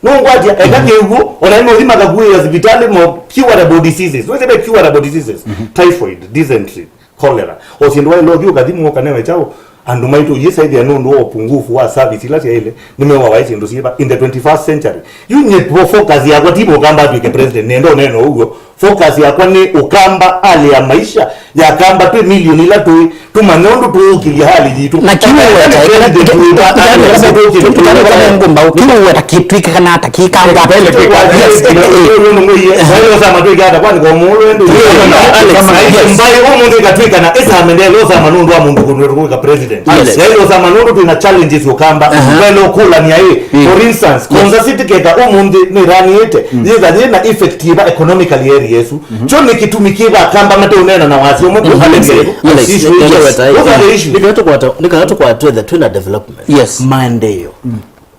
Nũngwatya, eka kĩw'ũ, ona nũthi makakuĩĩa sivitalĩ mo curable diseases. Wĩsĩ ve curable diseases. Typhoid, dysentery, cholera. O syĩndũ waĩle ũthi ũkathimwo ũkanewe kyaũ, andũ maitũ yĩsaĩthĩa nũndũ wa ũpungufu wa service ila syaĩle, nĩmewa waĩ syĩndũ syĩva in the twenty-first century. Yu nyie focus yakwa ti Mũkamba atw'ĩke president, nenda ũneena ũw'o. Focus yakwa nĩ Ũkamba, hali ya maisha ya Kamba, twĩ milioni ila tũĩ, tũmanye ũndũ tũũkĩlya hali yitũ. Na kĩu weta, kĩu weta kĩtwĩkĩkana ata kĩkamba. Yes, eh, eh. Mbaĩ ũmũnthĩ ĩkatwĩkana ĩsame ndele ũsama nũndũ wa mũndũ kũndũ kũka president. Alex. Yaĩle ũsama nũndũ twĩna challenges Ũkamba. Aha. Waĩle ũkũlany'a ĩ. Mm. For instance, Konza City keka ũmũnthĩ nĩranĩĩte. Mm. Yĩtha yĩna effect yĩva economically area ĩsu. Mhm. Kyo nĩ kĩtumi kĩva Akamba mateũneena na wasya ũmwe kũka Alex, Alex, Alex, issue. Yes. Those are the issues. Nĩ kana tũkwata, nĩ kana tũkwata twethe twĩna development. Yes. Maendeeo. Mm.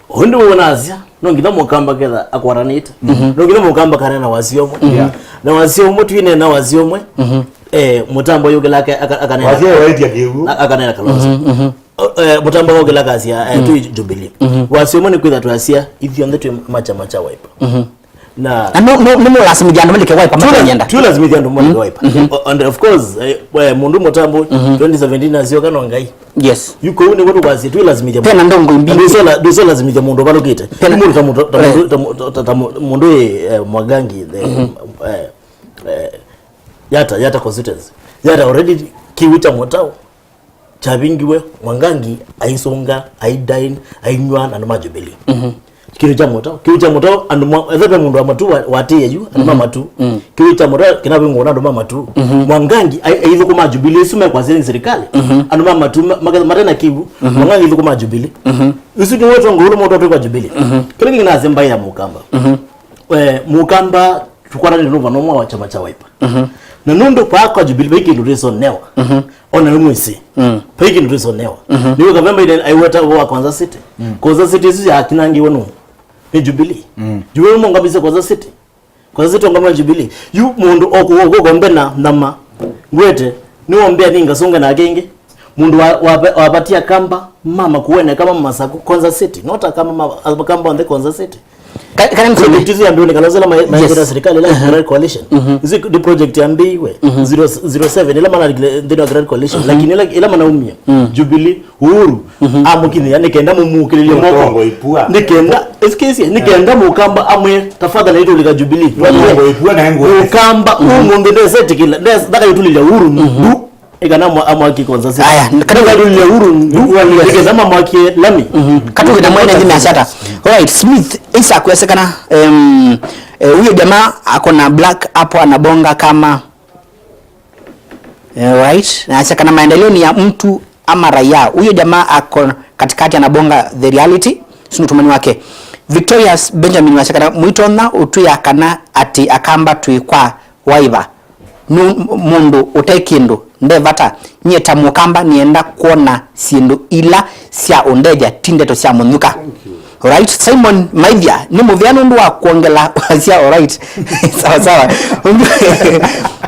Ũndũ wonasya, no nginya Mũkamba ketha akwatanĩte. Mhm. No nginya Mũkamba kanena wasya ũmwe. Mhm. Yeah. Na wasya ũmwe, twĩneena wasya ũmwe. Mhm. Eh, Mũtambwa yũkĩla aka-, aka-, akanena. Wasya waĩtya kĩw'ũ. A-, akanena Kalonzo. Mhm, mhm. O, eh, Mũtambwa yũkĩla akasya, eh, twĩ Jubilee. Mhm. Wasya ũmwe nĩ kwĩtha twasya, ithyonthe twĩ ma kyama kya Wiper. Mhm. Na na no, no, nĩmũlasimithya andũ malike Wiper matanyenda. Tũlasimithya andũ malike Wiper. Mhm. O, and of course, eh, we, mũndũ Mũtambwa, mhm, twenty seventeen asyoka no Ngai. Yes. Yu kũu nĩw'o tũkwasya, twĩlasimithya mũndũ. Pena ndongo imbi. Na ndũsola-, ndũsolasimithya mũndũ ũvalũkĩte. Pena yu mũndũ ta mũndũ, ta, eh, mũndũ, ta, ta, ta, ta mũ-, mũndũ ĩ, eh, Mwangangi, the, mhm, eh, eh, Yata, Yata constituency. Yata already kĩw'ũ kya Mũtao kyavingiwe, Mwangangi aisunga, aidine, ainyw'a na andũ ma Jubilee. Mhm. Kĩw'ũ kya Mũtao, kĩw'ũ kya Mũtao, andũ ma, ethe ve mũndũ wa Matu wa, watĩĩe yu, andũ ma Matu. Mhm. Kĩw'ũ kya Mũtao kĩnavingũwa na andũ ma Matu. Mhm. Mwangangi ai-, aithũkũma Jubilee, isu mekwasya nĩ serikali. Mhm. Andũ ma Matu ma-, ma-, matena kĩw'ũ, mhm, Mwangangi aithũkũma Jubilee. Mhm. Isu nĩ wetwa ngũlũ mũtũ twĩkwa Jubilee. Mhm. Kĩla kĩngĩ nasya mbaĩ ya Mũkamba. Mhm. Eh, Mũkamba tũkwatanĩte nũvano ũmwe wa kyama kya Wiper. Mhm. Na nũndũ paa kwa Jubilee, vai kĩndũ twĩsonewa. Mhm. Ona we mwĩsĩ. Mm. Vai kĩndũ twĩsonewa. Mhm. Nĩw'o Kavemba ine aiweta ũvoo wa Konza City. Mm. Konza City isu yakinangiwe nũ? Nĩ Jubilee. Mm. Jubilee mongambisye Konza City. Konza City ongamwa Jubilee. Yu mũndũ oku-, oku-, okombe na nyama. Ngwete, nĩwombea nĩ ngasunge na kĩngĩ. Mũndũ wa, wa, wapatia Kamba, mama kuwene kama Masaku, Konza City. Not a kama ma-, Kamba on the Konza City. Ka-, kana niseme. Project isu yambiwe nĩ Kalonzo ila ma-, maĩkĩta serikali ila Grand Coalition. Mhm. Isu nĩ project yambiwe. Mhm. Zero, zero seven, ila mana nthĩnĩ wa Grand Coalition. Mhm. Lakini ila, ila manaumia. Mm. Jubilee, Uhuru, mhm, amũkinyĩa nĩ kenda mũmũkĩlĩlye moko. Mũtongoi pua. Nĩ kenda, ĩthukĩĩsye, nĩ kenda Mũkamba amwĩe, "Tafadhali nĩtũlika Jubilee." Mũtongoi pua na ngũ. Mũkamba, mhm, ũmũnthĩ ndesetĩkĩla, ndes-, ndakaitũlĩlya Uhuru ndu. Ĩkana amwa-, amwakie Konza City. Aya, kana nĩkatũlĩlya Uhuru ndu. Yes. Nĩkenda mamwakie lami. Mhm. Katũkĩta mwene nthĩ mĩasya ata. Alright, Smith, isa kuesekana, em, eh, huyo jamaa ako na black hapo anabonga kama, eh, right? Na asya kana maendeleo ni ya mtu ama raia. Huyo jamaa ako katikati anabonga the reality. Sinu tumani wake. Victorious Benjamin asya kana mwitonya utwia kana ati Akamba twĩ kwa Waiva, nũ mũndũ ũte kĩndũ, nde vata. Nyie ta Mũkamba nĩenda kwona syĩndũ ila sya ũndethya, ti ndeto sya mũnyuka. Alright, Simon Maithia, nĩ mũvea nũndũ wa kwongela wasya. Alright. Sawa sawa.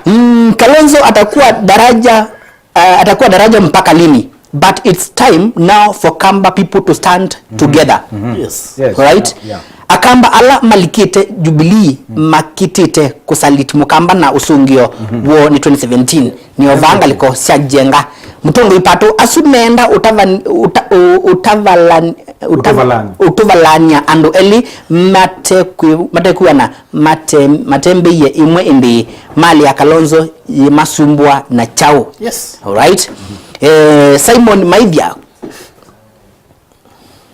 Mm, Kalonzo atakuwa daraja, uh, atakuwa daraja mpaka lini? But it's time now for Kamba people to stand together. Yes. Yes. Right? Yeah, yeah. Akamba ala malikite Jubilee makitite kusaliti Mukamba na usungio woo ni twenty seventeen. Nĩo vaa ngaliko sya njenga. Mũtongoi Pato asu meenda utavan-, uta-, u-, utavalani-, uta-, utavalania andũ elĩ mate-, matekwĩana, mate-, matembĩie ĩmwe ĩndĩĩ. Mali ya Kalonzo yĩmasumbua na kyaũ? Yes. Alright. Eh, Simon Maithia.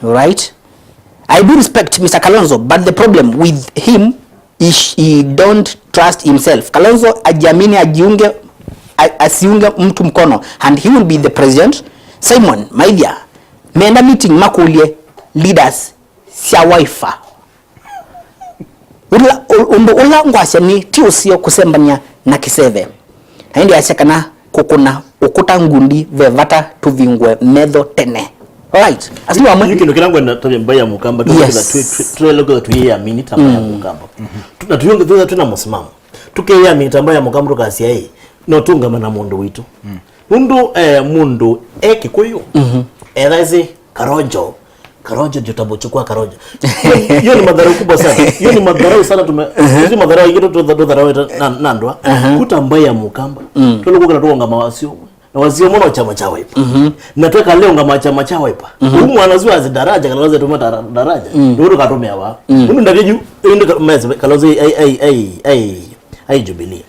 Alright. I do respect Mister Kalonzo, but the problem with him is he don't trust himself. Kalonzo ajiamini, ajiunge, a-, asiunge mtu mkono and he will be the president. Simon Maithia, meenda meeting makũlye leaders sya Wiper. Ũla, ũ-, ũndũ ũla ngwasya nĩ ti ũseo kũsembany'a na kĩseve. Na ĩndĩ asya kana kũkũna ũkũta ngundi ve vata tũvingũe metho tene. Alright. Asu nĩ wamwe. Yu kĩndũ kĩla ngwenda tavya mbaĩ ya Mũkamba, yes, twĩkĩtha twĩ-, twĩ-, twĩelekwĩtha tũyĩamini ta mbaĩ ya Mũkamba. Tu-, na tũyonge twĩtha twĩna mũsimamo. Tũkeyĩamini ta mbaĩ ya Mũkamba tũkasya ĩĩ, no tũngama na mũndũ witũ. Nũndũ, eh, mũndũ e Kĩkũyũ, etha ĩsĩ Karonjo, Karonjo ndio tabu chukua Karonjo. Hiyo ni madharau kubwa sana. Hiyo ni madharau sana tume. Hizi madharau ingine tu tu dharau na na ndwa. Kuta mbaya mukamba. Tolo kukala tu ngama wasio. Na wasio mono chama cha Wiper. Na tweka leo ngama chama cha Wiper. Huyu mwana zua zi daraja kala zile tumata daraja. Ndio ndo katomea wa. Mundu ndakiju ndio meza kala zile ai ai ai ai ai Jubilee.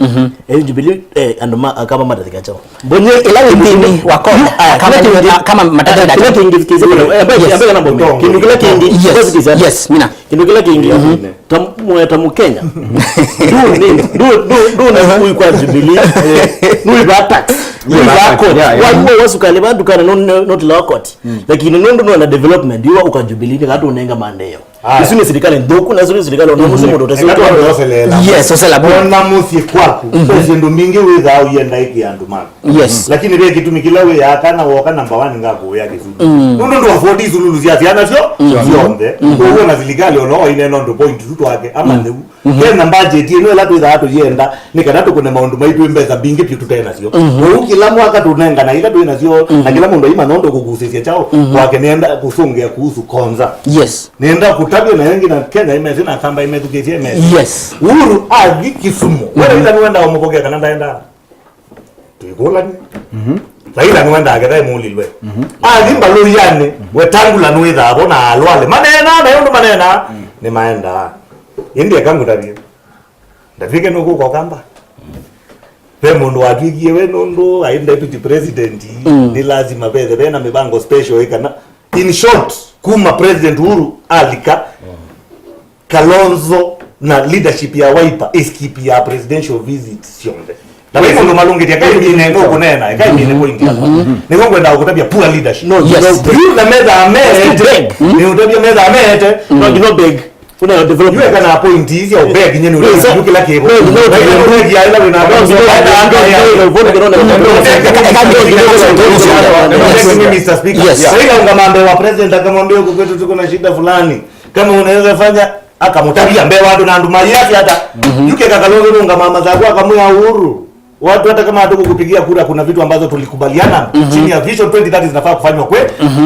Eh, Jubilee, eh, andũ ma- akamba matathika chao. Mbonye ila wĩ nthĩnĩ wa kona, ah, kama kĩla kĩngĩ- kama matatenda kĩla kĩngĩ kĩsema, eh, mbaya- mbaya na mbonye. Kĩndũ kĩla kĩngĩ, yes, yes, mina. Kĩndũ kĩla kĩngĩ, ta mwe- ta Mkenya. Ndũ nĩ- ndũ- ndũ- ndũ nĩ kũi kwa Jubilee. Nĩ ba tax. Nĩ ba koti. Wa- wa- wa sukali ba dukana no- no- no tila koti. Lakini nũndũ no na development, iwa uka Jubilee nĩ katu unenga maendeleo. Isu nĩ sirikali nthũku, na isu nĩ sirikali ona mũsu mũndũ ũtesi. Eka tũoselela. Yes, osela bwana. Ona mũsyĩ kwaku, ve syĩndũ mbingĩ wĩthaa ũyenda ĩkĩa andũ maku. Yes. Lakini ve kĩtumi kĩla wĩaa kana woka namba one ngakũĩa kĩsulu. Nũndũ ndũ afford isululu sya syana syo syonthe. Ũguo na sirikali ona oinena ũndũ point tu twake, ama nĩu. Kena budget ĩno ĩla twĩthaa tũyenda, nĩ kana tũkũne maũndũ maitũ mbesa mbingĩ vyũ tũte nasyo. Ũu kĩla mwaka tũnengana ila twĩ nasyo, na kĩla mũndũ aimanya ũndũ kũkusĩsya kyaũ kwake nĩenda kũsũngĩa kuhusu Konza. Yes. Nĩenda kũtavya na ĩngĩ na Kenya imesi na Kamba imethukĩsye imesi. Yes. Uhuru athi Kisumu. Wala ila nĩwenda ũmũvokea kana ndaenda. Twĩkũlani. Raila nĩwendaa ketha emũlilwe. Athi mbalũyanĩ, Wetangula nĩwĩthaa vo na alwale. Maneenaa, na ũndũ maneenaa, nĩmaendaa. Ĩndĩ eka ngũtavye. Ndavike nũkũka Ũkamba. Ve mũndũ watwĩkie we nũndũ aĩ deputy president, nĩ lazima vethe vena mĩvango special ĩ kana. In short, kuma President Uhuru alika, Kalonzo na leadership ya Wiper is keep ya presidential visit syonthe. Na vai mũndũ malũngĩtya, eka ĩmine nũkũneena, eka ĩmine point yakwa. Nĩguo ngwenda gũkũtavya poor leadership. No, you know, you na methaa meete, nĩ ũtavya methaa meete. No, you know big. Una develop. Yu eka na point ici ya ubeg nye nĩ ũtavya kĩla kĩvo. Na ila ubeg ya ila wĩna Mister Speaker. Yes. Sasa ila ungamambe wa president akamwambia huko kwetu tuko na shida fulani. Kama unaweza fanya, akamũtavya mbee wa andũ na andũ mayĩasya ata. Yu keka Kalonzo nũngamaa Mathagũ akamwĩa Uhuru, watu hata kama hatukukupigia kura, kuna vitu ambazo tulikubaliana chini ya Vision twenty thirty zinafaa kufanywa kwe.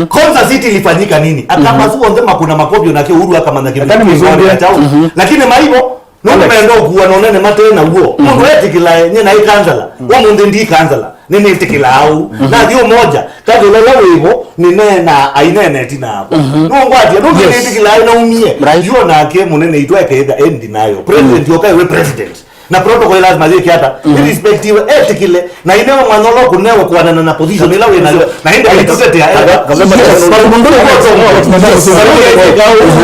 Konza City ilifanyika nini? Akamba su onthe makuna makobyo nake Uhuru akamanya kĩndũ kĩngĩ kya chao. Lakini maivo, nũndũ menda ũkua na ũnene mate na uo. Mũndũ etĩkĩlae, nye naĩ kansala. Ũmũnthĩ ndi kansala. Nĩnĩtĩkĩlaa ũu. Nathi ũmoja, kathũla ũla wĩvo, nĩneenaa, aineeneti nakwa. Nũngwatia, nũndũ nĩtĩkĩlaa naumie. Right. Yuo nake mũnene itũ eketha endi nayo. President yoka ewe president. Na protocol lazima yĩke ata? Irrespective, etĩkĩle. Na ine we mwana ũla ũkũnewe kũanana na position ĩla wĩ nayo. Na ende aitũtetea. Yes.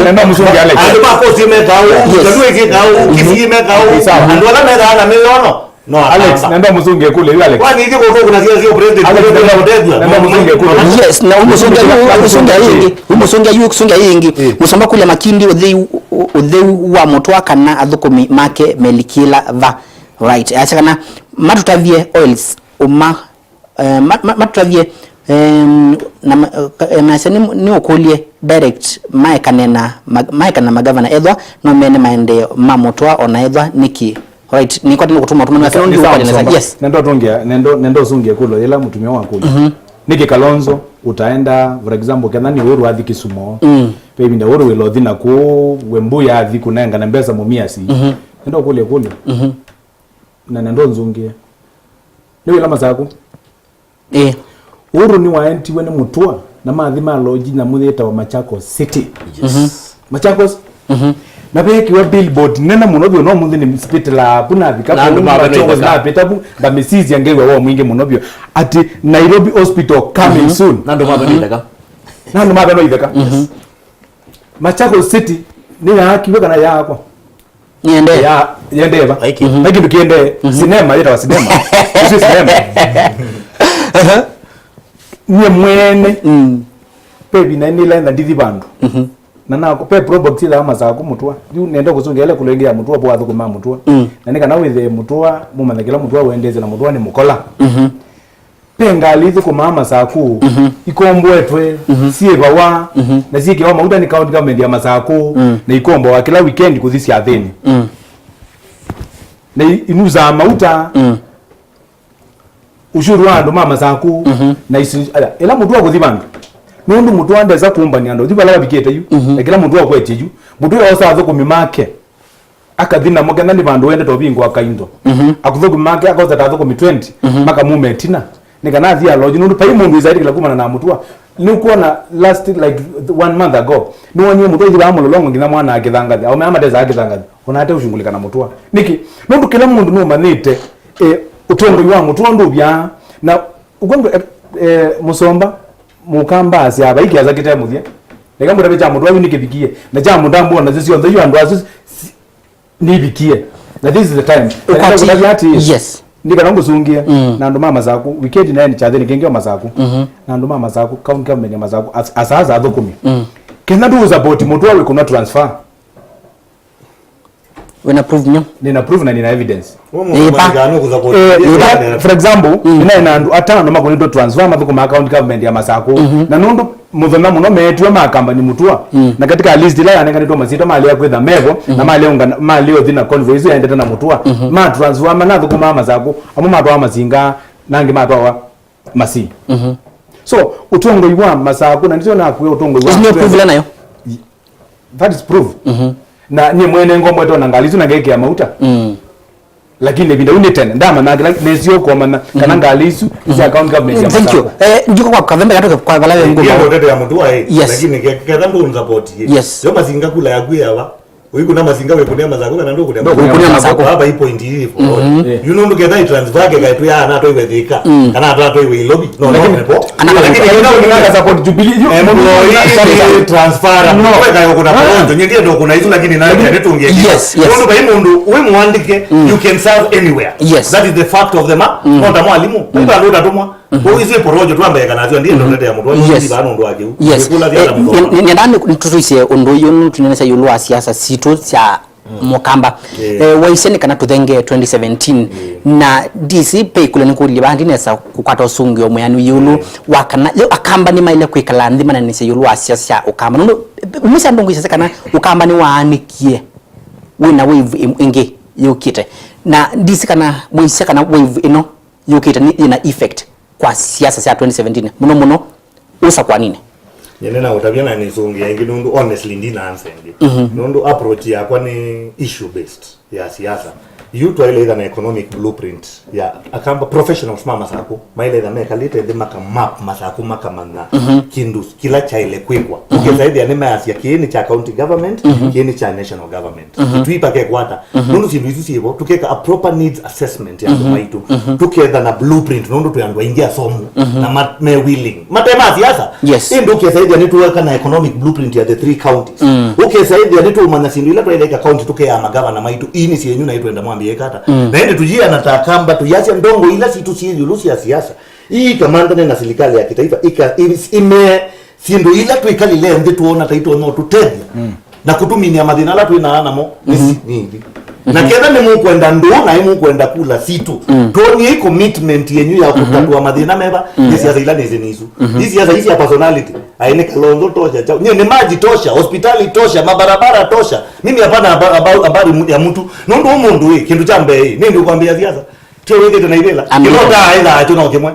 Nenda mũsungi Alex. Andũ ma kosi mekaa ũu, Jaluo ĩkĩkaa ũu, Kisii mekaa ũu. Andũ ala methaa na mĩono. No, Alex, akamba. Nenda mũsunge kule, yu Alex. Kwani hizi kwa kuna sio sio president, Alex, nenda mũsunge kule. Yes, na umusunge yu, umusunge yingi, umusunge yu, kusunge yingi. Musoma kule Makindi, ũtheu, ũtheu wa mũtwa kana athũkũmi make melikila va. Right. Acha kana matutavie oils, uma, eh, ma- ma- matutavie, em, na ma- eh, ka- eh, nase nĩ nĩ ũkũlye direct maekane na ma- maekana magavana ethwa no mene maendeeo ma mũtwa ona ethwa nĩkĩ. Right, nĩkwate nũkũtuma tuma na kĩno ndio kwa nesa. Yes. Nendo tungia, nendo nendo sungia kulo yela mutumia wa kulo. Niki Kalonzo utaenda, for example, kana ni Uhuru athi Kisumo. Pe binda Uhuru wilo thina ku wembu ya athi kunenga na mbesa mumiasi. Nendo kulia kulo. Na nendo nzungia. Ni wila Masaku. Eh. Uhuru nĩwaentiwe nĩ mũtũa na mathi ma loji na mũyĩtawa Machakos City. Yes. Machakos. Na veekiwa billboard nene mũno vyũ, no mũnthĩ nĩ spitla apu navika na andũ mavĩta napĩta pu ngamĩsisya ngĩw'a wa mwingĩ mũno vyũ atĩ Nairobi Hospital coming soon. Na andũ mavĩta itheka. Na andũ mavĩta itheka. Machakos City nĩyaakiwe kana yaakwa? Nĩendee. Ya, yendee va? Vai kĩndũ. Vai kĩndũ kĩendee. Sinema, yĩtawa sinema. Isu sinema. Niĩ mwene. Pe vina nĩlaenda ndithi vandũ. Na na pe probox ila Masaku mũtũa. Yu nenda kũsũngĩa ile kũlengea mũtũa, po athũkũma mũtũa. Na nĩ kana wĩthe mũtũa, mũmanya kĩla mũtũa wendeze na mũtũa nĩ mũkola. Ve ngalĩ ithũkũmaa Masaku, ikomboetwe, syĩvawa, na syĩkĩawa mauta nĩ county government ya Masaku, na ikomboawa kĩla weekend kũthi syathĩnĩ. Na i- inusaa mauta, ushuru wa andũ ma Masaku, na isu- aya, ĩla mũtũa kũthi vandũ, Nũndũ Mũtũa ndesa kũmbania andũ, yu vala vavikĩte yu, mhm, na kĩla mũndũ akwetye yu, Mũtũa osa athũkũmi make, akathi namo, kenda nĩ vandũ wendete ũvingũa kaindo. Mhm. Akũthũkũmi make akosa ta athũkũmi twenty, mhm, makamuma ĩtina, nĩ kana athi alodge, nũndũ vai mũndũ isaidikĩla kumana na Mũtũa. Nĩũkwona last, like, one month ago, nĩwonie Mũtũa ĩthi vaa Mũlolongo nginya mwana akĩthangathya, aũme aa matesa akĩthangathya, ona ate ũshungulika na Mũtũa. Nĩkĩ? Nũndũ kĩla mũndũ nũmanyĩte, eh, ũtongoi wa Mũtũa ndũvyaa, na ũkw'o, eh, eh, Mũsomba, Mũkamba asya, vai kĩasa kĩte mũthya. Leka ngũtavye kya Mũtũa yu nĩkĩvikie, na kya Mũtambwa nasyo syonthe yu andũ asu si-, nivikie. Na this is the time. Ũkwati-, kũtavya ati, yes, nĩ kana ngũsũngĩe, mm, na andũ ma Masaku, weekend naĩ nĩ kyathĩnĩ kĩngĩ o Masaku. Mhm. Na andũ ma Masaku, county government ya Masaku, as-, asasa athũkũmi. Mm. Kenda ndũ support Mũtũa wĩkũnwa transfer. Wĩna proof nyo? Nina proof na nina evidence. Ĩĩ, pa. Eh, ĩĩ, pa. For example, mm, nĩnaĩ na andũ atano makũnĩtwe transfer mathũkũmaa county government ya Masaku. Mhm. Na nũndũ mũthenya mũno meetiwe makambani Mũtũa. Mm. Na katika list ĩla yanenganĩtwe masyĩtwa malea kwĩtha mevo, na, mhm, malea ũngana, malea ũthi na convoy isu yaendete na Mũtũa. Mhm. Ma transfer manathũkũmaa Masaku, amwe matwawa Masinga, na angĩ matwawa Masii. Mhm. So, ũtongoi wa Masaku, na nĩsyo nakwĩa ũtongoi wa... Is no proof ĩla nayo? That is proof. Mhm. Na niĩ mwene ngomboetwe na ngalĩ isu na ngekĩa mauta. Mm. Lakini ĩvinda yu nĩ tene, ndamanya kĩla nĩsio kũmanya kana, mhm, ngalĩ isu, mhm, sya county government ya... Thank you. Masaku. Eh, ndiko kwa Kavembe katoke kwa vala we ngombo. Ndio ndete ya Mũtũa, eh. Yes. Lakini ke-, ketha ndũ support, eh. Yes. Yo Masinga kula ya kwĩ ava. Ũikũna Masinga wĩkũnĩa Masaku kana ndũkũnĩa Masaku? Ndũkũnĩa Masaku. Ava i point ĩlĩ. Mhm. Eh. Yu nũndũ ketha i-transfer ke kaitũ ya na atwaiwe Thika. Mm. Kana atwaiwe Ilovi. No, no, lakini, nepo. Kana, lakini, lakini, kana, kana, kana support Jubilee. Yu, employee transfer. No. Kwa kayo kuna, ah, porojo. Nyendie ndo kuna isu lakini na, lakini, ndio tungie. Yes, yes. Nũndũ vai mũndũ, we mwandĩke, mm, you can serve anywhere. Yes. That is the fact of the ma-, mm, not a mwalimu. Mm. Ndio ndio tatumwa. Mhm. Kwa hiyo hizo porojo tu ambaye kana zio ndiye ndo, mhm, ndio ya Mũtũa. Yes. Ndio bana ndo wake. Yes. Kula zia, eh, Mũtũa. Nĩ, nĩ, nĩ ndani tutuise ũndũ ũyũ nũtũnenesa ĩũlũ wa siasa sitũ sya, mm, Mũkamba. Yeah. Eh, waisye nĩ kana tũthenge twenty seventeen. Yeah. Na D C pe kule nĩ kũlile bandi nesa kũkwata ũsũngĩo mwĩanu ĩũlũ, yeah, wa kana yo Akamba nĩ maile kwĩkala nthĩ mananĩsya ĩũlũ wa siasa sya Ũkamba. Nũndũ, eh, misa ndongo isese kana Ũkamba nĩ waanĩkie wĩna wave ĩm-, ĩngĩ yũkĩte. Na D C kana mwĩsya kana wave ĩno yũkĩte nĩ ĩna effect kwa siasa sya twenty seventeen, mũno mũno ũsakwaninĩ. Nyene na ũtavya na nĩsũngĩa ĩngĩ nũndũ honestly ndina answer ĩngĩ. Mhm. Nũndũ approach yakwa nĩ issue based ya siasa. Yu twaile ĩtha na economic blueprint ya Akamba professionals ma Masaku, maile ĩtha mekalĩte nthĩ maka map Masaku makamanya, mhm, kĩndũ kĩla kyaile kwĩkwa. Mhm. Ũkesa ĩthĩa nĩmeasya kĩĩ nĩ kya county government, mhm, kĩĩ nĩ kya national government. Mhm. Tũipa kekwata. Mhm. Nũndũ syĩndũ isu syĩvo, tũkeka a proper needs assessment ya andũ, mhm, maitũ. Mhm. Tũketha na blueprint, nũndũ twĩ andũ aingĩ asomu, mhm, na ma-, me willing. Mate ma siasa. Yes. Ĩndĩ ũkesa ĩthĩa nĩtũeka na economic blueprint ya the three counties. Mm. Ũkesa ĩthĩa nĩtũmanya syĩndũ ila twaileka county tũkeaa magavana maitũ, ii nĩ syenyu na itwenda mwambie kata. Mm. Na ĩndĩ tũyiana ta Akamba, tũyasya ndongo ila sitũ syĩ ĩũlũ sya siasa. Ii ikamantane na silikali ya kitaifa, ika-, i-, imee syĩndũ ila twĩkalile nthĩ twona ta itonya ũtũtethya, mm, na kũtũminĩa mathĩna ala twĩ naa namo nĩ, mhm, si-, nĩ ithi. Na, mhm, ketha nĩ mũkwenda ndũũ na ĩ mũkwenda kula sitũ, mm, twoniei commitment yenyu ya, mhm, kũtatũa mathĩna meva, mm, nĩ siasa ila nĩsĩ nĩ isu. Mhm. Ii siasa ii sya personality, aĩ nĩ Kalonzo tosha, chao. Nyie nĩ maji tosha, hospitali tosha, mabarabara tosha. Mimi hapana haba-, haba-, habari mu-, ya mtu. Nũndũ ũmũndũ ĩ, kĩndũ kya mbee ĩ, nĩ ndio kwambia siasa. Tio wĩthĩte na ivĩla. Amina. Kĩla ũtaa ĩthaa kyo no kĩmwe.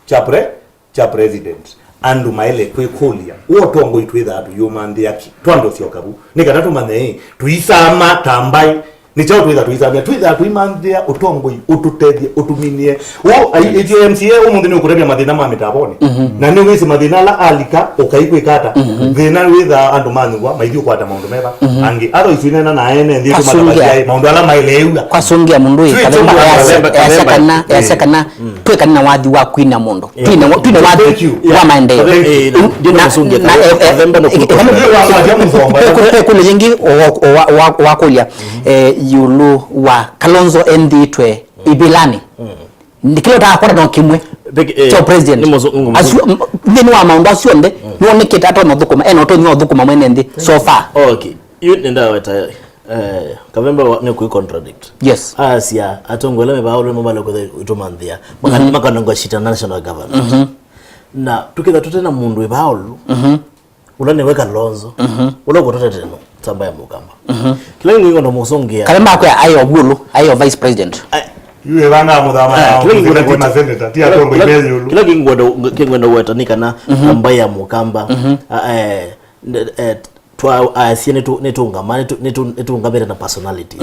Kya pre-, kya president. Andũ maĩle kwĩkũlya, wotongoi twĩthaa tũyũmanthĩa kĩ? Twambe ũsyoka vu. Nĩ kana tũmanye ĩ, tũisama ta mbaĩ. Nĩ kyaũ twĩthaa tũisamĩa? Twĩthaa tũimanthĩa ũtongoi, ũtũtethye, ũtũminĩe. Ũ, ai, ithyĩ M C A ũmũnthĩ nĩ ũkũtavya mathĩna ma mĩtavonĩ. Mhm. Na nĩ wĩsĩ mathĩna ala alika, ũkai kwĩka ata? Mhm. Thĩna wĩthaa andũ manyuwa, maithi ũkwata maũndũ meva. Mhm. Angĩ, atho isu inena na ene, nthĩ tũmatabatia ĩ, maũndũ ala maĩle ĩw'a. Kwasũngĩa mũndũ ĩ, Kavemba, Kavemba, easya, easya kana, easya kana, mm, twĩkane na wathi wa kwina mũndũ. Yeah. Twine wa-, twine wathi, thank you, yeah, wa maendeeo. Thank you. Eh, na, na, na, eh, eh, eh, eh, eh, eh, kũlyo yĩngĩ wa, wa, wa, wa, wa kũlya, eh, ĩũlũ wa Kalonzo enthĩtwe ivĩlanĩ. Mm. Nĩ kĩla ũtakwata no kĩmwe, eh, kya president. Nĩ mũzungu, mũzungu. Asu-, m-, nthĩnĩ wa maũndũ asu onthe, mm, nĩwonekete atonya ũthũkũma, ena ũtonyi wa ũthũkũma mwene nthĩ so far. Okay. Yu nĩndaweta, eh, Kavemba wa-, nĩ kwĩ contradict. Yes. Asya, atongoi ala me vaa ũlũme mavale kwĩtha ĩtũmanthĩa. Maka-, mhm, makanengwa shit na national government. Mhm. Na tũkĩtha tũte na mũndũ wĩ vaa ũlũ, mhm, ũla nĩwe Kalonzo. Mhm. Ũla ũkũtũtetee no, samba ya Mũkamba. Mhm. Kĩla ngwĩkwenda mũsũngĩa. Kavemba akwĩa aĩ o vũlũ, aĩ o vice president. Ai, Yu ĩvanga mũthama Ah, na kĩla kĩngwenda mũthingati kũweta- masendeta, ti atongoria me ĩũlũ. kĩla kĩngwenda kĩngwenda kũweta nĩ kana namba ya mũkamba, ah, eh, ne- eh, twa aasya nĩtũ- nĩtũngama nĩtũ- nĩtũ- nĩtũngamĩte na personalities.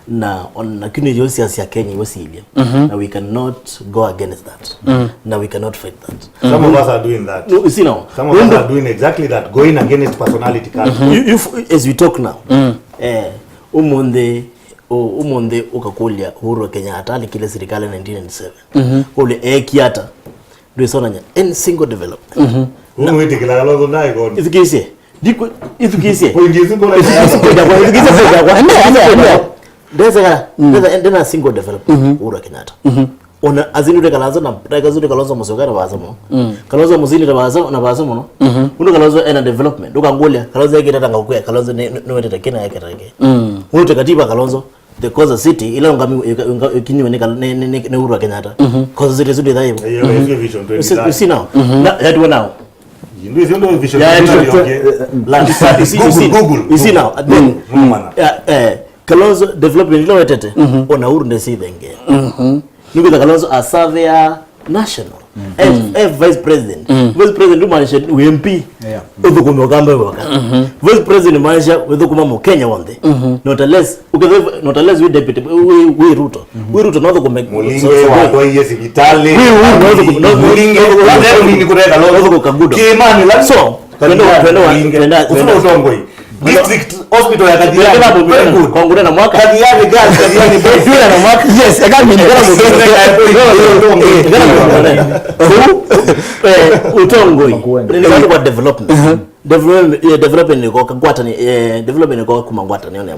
Na ona kĩu nĩyo siasa sya Kenya iwe silye, na we cannot go against that, na we cannot fight that. Some of us are doing that. No, you see now, Some of us are doing exactly that, going against personality culture. You- you f- as we talk now, eh, ũmũnthĩ ũ- ũmũnthĩ ũkakũlya Uhuru Kenyatta alikile serikali nineteen ninety-seven, ũlya eekie ata? Ndwĩsonany'a any single development. Ũmwĩtĩkĩla Kalonzo ndaĩkoni. Ithukĩĩsye. Ndikũ- ithukĩĩsye. Point isu mbona Ithukĩĩsye point yakwa, ithukĩĩsye point yakwa. Ende, ende, ende. Ndeseka, ndesa- ndena single development Uhuru Kenyatta. Ona azini ule Kalonzo na ndeka zuri Kalonzo Musyoka na basamo. Kalonzo Musini na basamo na basamo no. Uno Kalonzo ena development. Ukangulia Kalonzo yake tata ngakwe, Kalonzo ni ni wete kina yake take. Uno te katiba Kalonzo, the cause city ila ungami ikinyiwe ni Kal- ni ni ni Uhuru Kenyatta. Cause city zuri dai. Hiyo hiyo vision You see, you twenty thirty. See now. Na yatu now. Ndio hizo ndio vision Yeah, twenty yeah, thirty, yeah, okay. Land study. You see, you see, Google, Google. You see now. Then Mwana. Yeah, eh, Kalonzo development ila wetete, ona Uhuru ndesithenge. Nikuza Kalonzo a surveyor national. As, as vice president. Vice president umaanisha U M P. Yeah. Uthukuma ukamba waka. Vice president umaanisha uthukuma mu Kenya wonthe. Not unless, ukethe, not unless we deputy, we, we Ruto. We Ruto no thukuma. Mulinge watwaie sibitali. We, we, no thukuma, no, Mulinge no, watwaie ni kureka lo. No thukuma Kagudo. Kimani la. So, twende, twende, twende, twende. Kusema utongoi. District Hospital ya Kathiani. Very good. Kongure na mwaka. Kathiani girls, Kathiani boys. Yes, I can't mean. Utongoi. Ndio kwa development. Development, yeah, development ni kwa ngwatani, eh, development ni kwa kuma ngwatani one.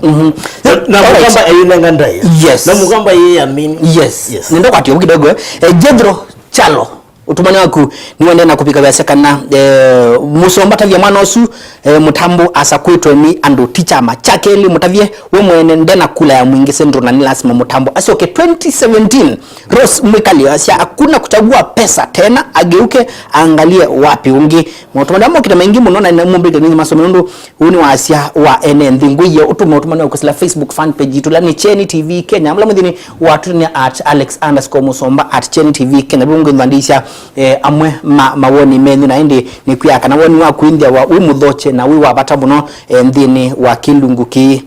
Na mukamba ayinanga ndai. Yes. Na mukamba yeye amini. Yes. Nenda kwatio kidogo. Eh, Jethro Chalo. Utumani waku niwende na kupika vyasya kana, eh, musomba tavya mwana usu, eh, mutambo asakwitwe ni andu ti chama chake ili mutavye we mwene ndena kula ya mwingi Central na ni lazima mutambo asyoke twenty seventeen. Rose Mwikali asya hakuna kuchagua pesa tena, ageuke aangalie wapi ungi. Mautumani amokite maingi muno na mumbike ninyi masome nundu Ũũ nĩ wasya wa ene nthĩ ngũie ũtũme ũtũmani wa kwĩsĩla Facebook fan page yitũ la nĩ Kyeni T V Kenya. Mula mũthini watũnĩa at Alex underscore Musomba at Kyeni T V Kenya. Vau ngwĩthwa ndĩsya, eh, amwe ma mawoni menyu na ĩndĩ nĩkwĩa kana woni wa kwĩnthĩa wa wĩ mũthokye na wĩ wa vata mũno, eh, nthĩnĩ wa kĩlungu kĩĩ.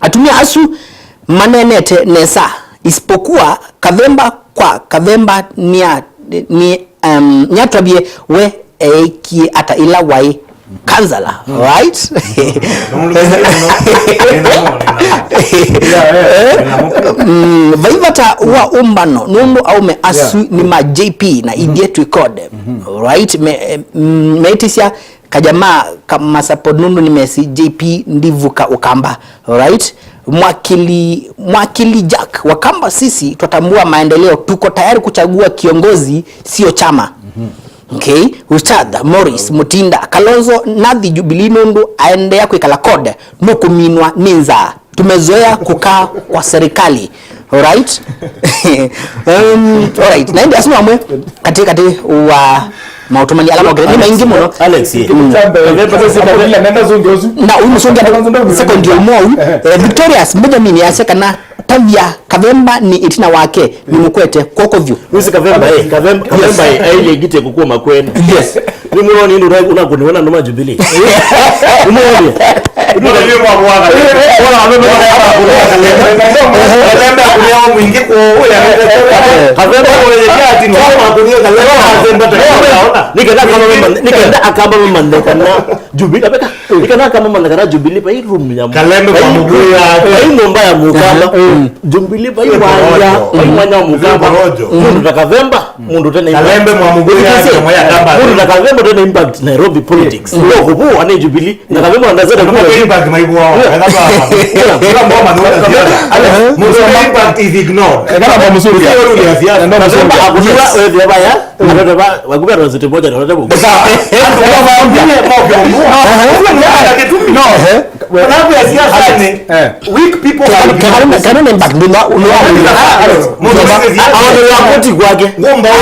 Atumĩa asu maneenete nesa, isipokuwa Kathemba kwa Kathemba nĩa- nĩ, um, nĩatwavie we eekie ata ĩla waĩ kansala, right? Mm, vai vata wa ũmbano nũndũ aume asu nĩ ma J P na ithyĩ twĩ code, right? Me- em, meĩtĩsya kajamaa kamasupport nũndũ nĩmesĩ J P ndivuka ũkamba, right? Mwakili, mwakili Jack, Wakamba sisi twatambua maendeleo, tuko tayari kuchagua kiongozi, sio chama. Okay, Ustadh Morris Mutinda, Kalonzo nathi Jubilee nũndũ aendeea kwĩkala code, nũkũminwa nĩ nzaa. Tumezoea kukaa kwa serikali. Alright? Um, alright. Na ĩndĩ asu amwe katĩ katĩ wa maũtũmani ala mokĩte nĩ maingĩ mũno. Alex, eh. Nenda zungi usu. Na ũyũ mũsũngĩ andũ second ũmwe ũu, eh, Victorious Benjamin yasya kana tavya Kathemba nĩ ĩtina wake nĩ mũkwete kwoko vyũ. Wĩsĩ Kavemba, eh, Kavemba, Kavemba, eh, aile ngite kukuma kwene. Yes. Nĩ mwoni ndio unakuniona noma Jubilee. Nĩ mwoni. Ndio kwa kwa. Wala wamebeba kwa. Wala wamebeba kwa mwingi kwa huyo. Kavemba kwa yeye ati ndio kwa kunia kale. Kavemba tunaona. Nikaenda kama mama, nikaenda akamba mama ndekana. Jubilee, abeka. Nikaenda kama mama ndekana Jubilee pa hii room ya. Kalembe kwa mguu ya. Pa hii nyumba ya mukamba. Jubilee vai wanya, vai wanya wa mukamba. Mũndũ ta Kavemba, mũndũ tena. Kalembe mwa muguri ya mwa ya kamba. Mũndũ ta Kavemba tena impact Nairobi politics. Ndio kubu ane Jubilee na Kavemba ndazeta kwa impact maibu wao. Kama mama ndio. Mũndũ impact is ignored. Kama mwa mzuri. Ndio ya siasa. Ndio mzuri. Akujua wewe baya. Ndio ba wakubera zote moja na wote. Sawa. No. Sababu ya siasa ni weak people are ignored. Kana nĩ impact ndio. Mũndũ wa koti kwake. Ngomba ya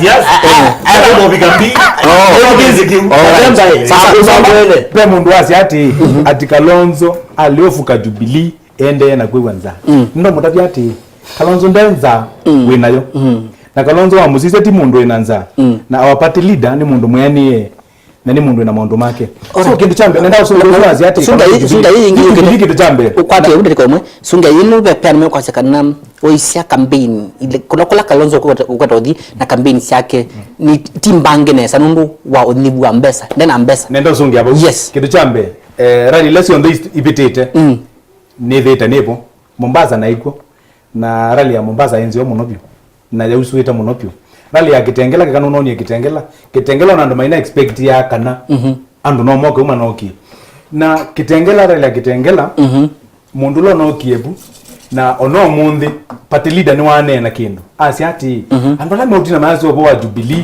siasa. Ngomba bikambi. Sawa. Sawa. Pe mũndũ wasya ati ati Kalonzo aliofuka Jubilee endee na kwĩw'a nza. Ndo mũtavya ati Kalonzo nde nzaa wĩ nayo. Na Kalonzo wa Musisya ti mũndũ wĩ na nzaa. Na our party leader nĩ mũndũ mwĩanĩe, na nĩ mũndũ wĩ na maũndũ make. So, kĩndũ kya mbee, nenda ũsũngĩa ũsu asya atĩ, sũngĩa ĩ-, sũngĩa ĩ ĩngĩ, Jubilee kĩndũ kya mbee. Ũkwate ũndũ ĩmwe. Sũngĩa ĩ nũve pea nĩmekwasya kana ũisya campaign, ile, kũla, kũla Kalonzo ũkwete, ũkwete ũthi na campaign syake, nĩ ti mbange nesa nũndũ wa ũnyivu wa mbesa, nde na mbesa. Nenda ũsũngĩa vau. Yes. Kĩndũ kya mbee, eh, rally ila syonthe is-, ivĩtĩte, nĩthĩĩte nĩvo. Mombasa naĩkw'o. Na rally ya Mombasa ĩ nzeo mũno vyũ. Na yausũĩte mũno vyũ. Rally ya Kitengela, keka nũnonie Kitengela. Kitengela ona andũ maina expect ya kana andũ no moke uma nokie. Na Kitengela, rally ya Kitengela, mũndũ ũla ũnokie vu, na ona ũmũnthĩ, party leader nĩwaneena kĩndũ. Asya atĩ, andũ ala meũtina mayasya ũvoo wa Jubilee,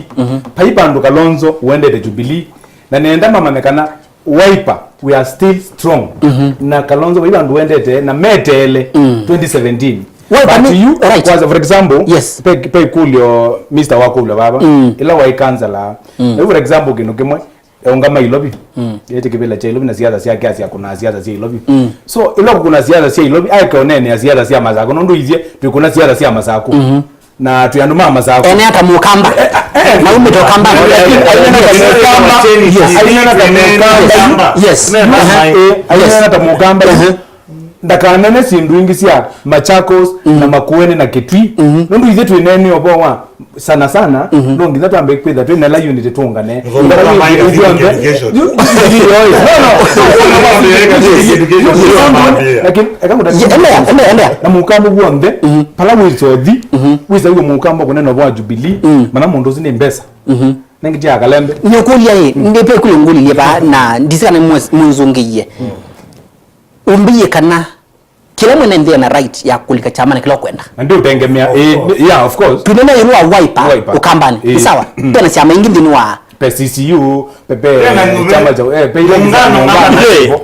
vai vandũ Kalonzo ũendete Jubilee, na nenda mamanye kana Wiper, we are still strong. Na Kalonzo vai vandũ ũendete na meteele twenty seventeen. Wiper. But ni, you, right. Kwa, for example, yes, pe, pe kũlyo Mister wa kũlyo vava, ila waĩ kansala. Na for example, kĩndũ kĩmwe, eũngama Ilovi. Ĩtĩ kĩvĩla kya Ilovi na siasa syake asya kũna siasa sya Ilovi. So, ila kũkũna siasa sya Ilovi, aeke ũneenea siasa sya Masakũ, nũndũ ithyĩ twĩkũna siasa sya Masakũ. Na twĩ andũ ma Masakũ. Ene ata mũkamba? Naumĩte ũkamba. Yes. Aina na ta mũkamba. Yes. Aina na ta mũkamba. Ndakanene syĩndũ ingĩ sya Machakos na Makueni na Kitui. Nũndũ ithyĩ twĩneene ũvoo wa sana sana, no nginya twambe kwĩtha twĩ na la unity tũngane. Ithyĩ onthe. No, no. Lakini, eka kũta- Ye-, endelea, endelea, endelea. Na mũkamba w'onthe, pala wĩsothi, wĩsa wĩ mũkamba kũnena ũvoo wa Jubilee, mana mũndũ ũsu nĩ mbesa. Nengitia akalembe. Nĩũkũlya ĩ, ndĩpe kũlĩ ngũlilye vaa, na ndisi kana mwe-, mũnzũngĩie. Ũmbĩie kana kĩla mwene nthĩ ena right ya kũlika kyama na kĩla ũkwenda. Na ndĩũtengemea, eh, yeah, of course. Twĩnena ĩũlũ wa Wiper, Wiper. Ũkambani. Eh. Nĩ sawa. Pena syama ingĩ nthĩnĩ wa Pe C C U, pe, pe, chama cha, eh, pe ile muungano.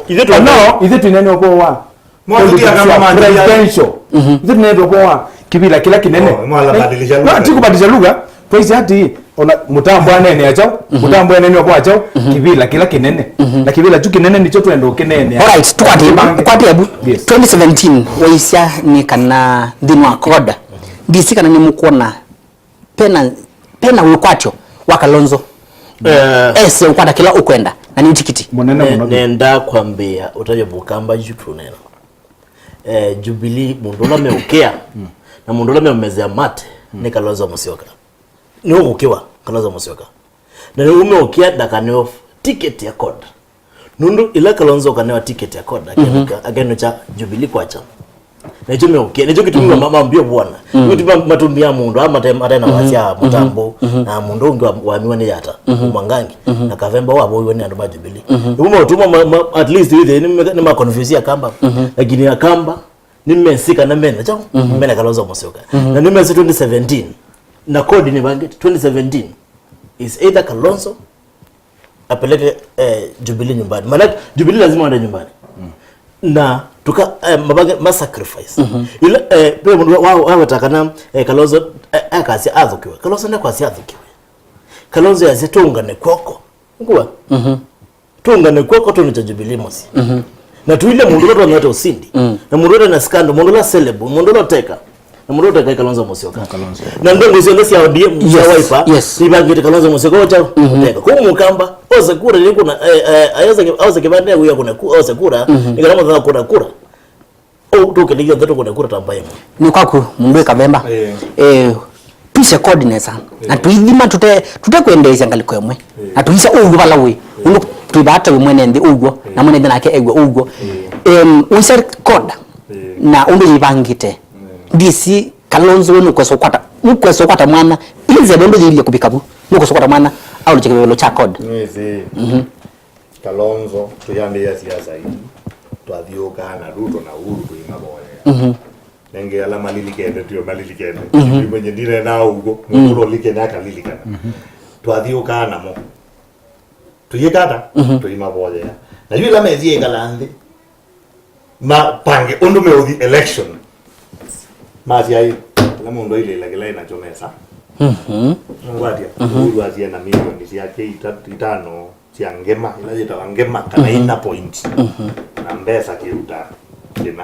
Ithe tu no, ithe tu nene obo wa. Mwathĩkĩa kana manja ya presidential. Ithe tu nene obo wa kĩvĩla kĩla kĩnene. Oh, mwala badilisha lugha. No, ti kubadilisha lugha. Twaisye ati, ona mũtambo anene achao, mũtambo anene obo achao, kĩvĩla kĩla kĩnene. Na kĩvĩla tu kĩnene nĩkyo twenda ũkĩnene. All right, tukwate, tukwate ebu. Yes. Twenty seventeen, waisya nĩ kana nthĩnĩ wa CORD. Ndisi kana nĩ mũkuona pena, pena wĩkwatyo wa Kalonzo. Eh. Ese ũkwata kĩla ũkwenda, na nĩ tikiti. Mũnene mũno. Nenda kwambĩĩa ũtavya mũkamba yu tũnena. Eh, Jubilee, mũndũ ũla meũkĩa, na mũndũ ũla meũmezea mate, nĩ Kalonzo Musyoka. Nĩ ũkũkĩwa, Kalonzo Musyoka. Na nĩ ũmeũkĩa ndakaneo ticket ya CORD. Nũndũ ĩla Kalonzo ũkanewa ticket ya CORD, akenũka, akenũkya Jubilee kwakya. Nĩkyo meũkĩa, nĩkyo kĩtumi ma-, mambie kuona. Nĩkyo kĩtumi ma-, matũmĩa mũndũ, a mate-, matena wasya mũtambo, na mũndũ ũngĩ wa-, wamiwa nĩ Yata, Mwangangi, na Kavemba wavoiwe nĩ andũ ma Jubilee. Nĩmo maũtuma ma-, ma-, at least wĩthĩe nĩ me-, nĩ ma confuse Akamba. Lakini Akamba, nĩmesĩ kana mena chao, mena Kalonzo Musyoka. Na nĩmesĩ twenty seventeen, na CORD nĩvangĩte twenty seventeen is either Kalonzo apeleke, eh, Jubilee nyumbani. Maana Jubilee lazima waende nyumbani. Na tuka, eh, mabange ma sacrifice. Ila, eh, pe mũndũ wa, wa, waweta kana, eh, Kalonzo, eh, akasya athukiwe. Kalonzo ndakwasya athukiwe. Kalonzo yasya tũngane kwoko. Ngua? Tũngane kwoko tũnĩkya Jubilee mũsyĩ. Na tuile mũndũ ũla twonete ũsindi. Na mũndũ ũla na scandal, mũndũ ũla celeb, mũndũ ũla ũteka. Na mũndũ ũteka Kalonzo Musyoka. Na ndongo syonthe sya O D M, sya Wiper, yes, ibangĩte Kalonzo Musyoka ũkya ũteka. Kwa mũkamba, ose kura nĩ kuna, eh, eh, ayose ki-, ose kĩvande wĩa kuna ku-, ose kura, nĩ kana mũthenya kuna kura. O, tũkĩlĩthya ndeto kuna kura tamba ĩmwe. Nĩ kwaku, mũndũ wĩ Kavemba. Eh, tũisye CORD nesa. Na tũithima tũte, tũte kwendeesya ngalĩko ĩmwe. Na tũisya ũw'o vala wĩ. Ũndũ twĩvata wĩ mwene nthĩ ũw'o, na mwene nthĩ nake ew'o ũw'o. Em, ũisya CORD na ũndũ yĩvangĩte. Ndisi Kalonzo we nũkwesa ũkwata, nũkwesa ũkwata mwana. Inze ũndũ yĩilye kũvika vu. Nũkwesa ũkwata mwana, aũlũkye kĩvevelo kya CORD. Nĩsĩ. Kalonzo, tũyambĩĩa siasa ii, twathyũũkaa na Ruto na Uhuru tũimavoyea. Nenge ala malilikene, tio malilikene. Imwe nye ndinenaa ũw'o, mũndũ ũla ũlikene akalilikana. Twathyũũkaa namo. Tũyĩkata, tũimavoyea. Na yu ĩla mesie ĩkala nthĩ, mapange ũndũ meũthi election. Masya ĩ, kĩla mũndũ ailĩĩla kĩla ĩnakyo mesa. Nũngwatya, Uhuru asie na milioni syake ita-, itano sya ngema, ila yĩtawa ngema, kana ina point. Na mbesa kĩuta kĩna.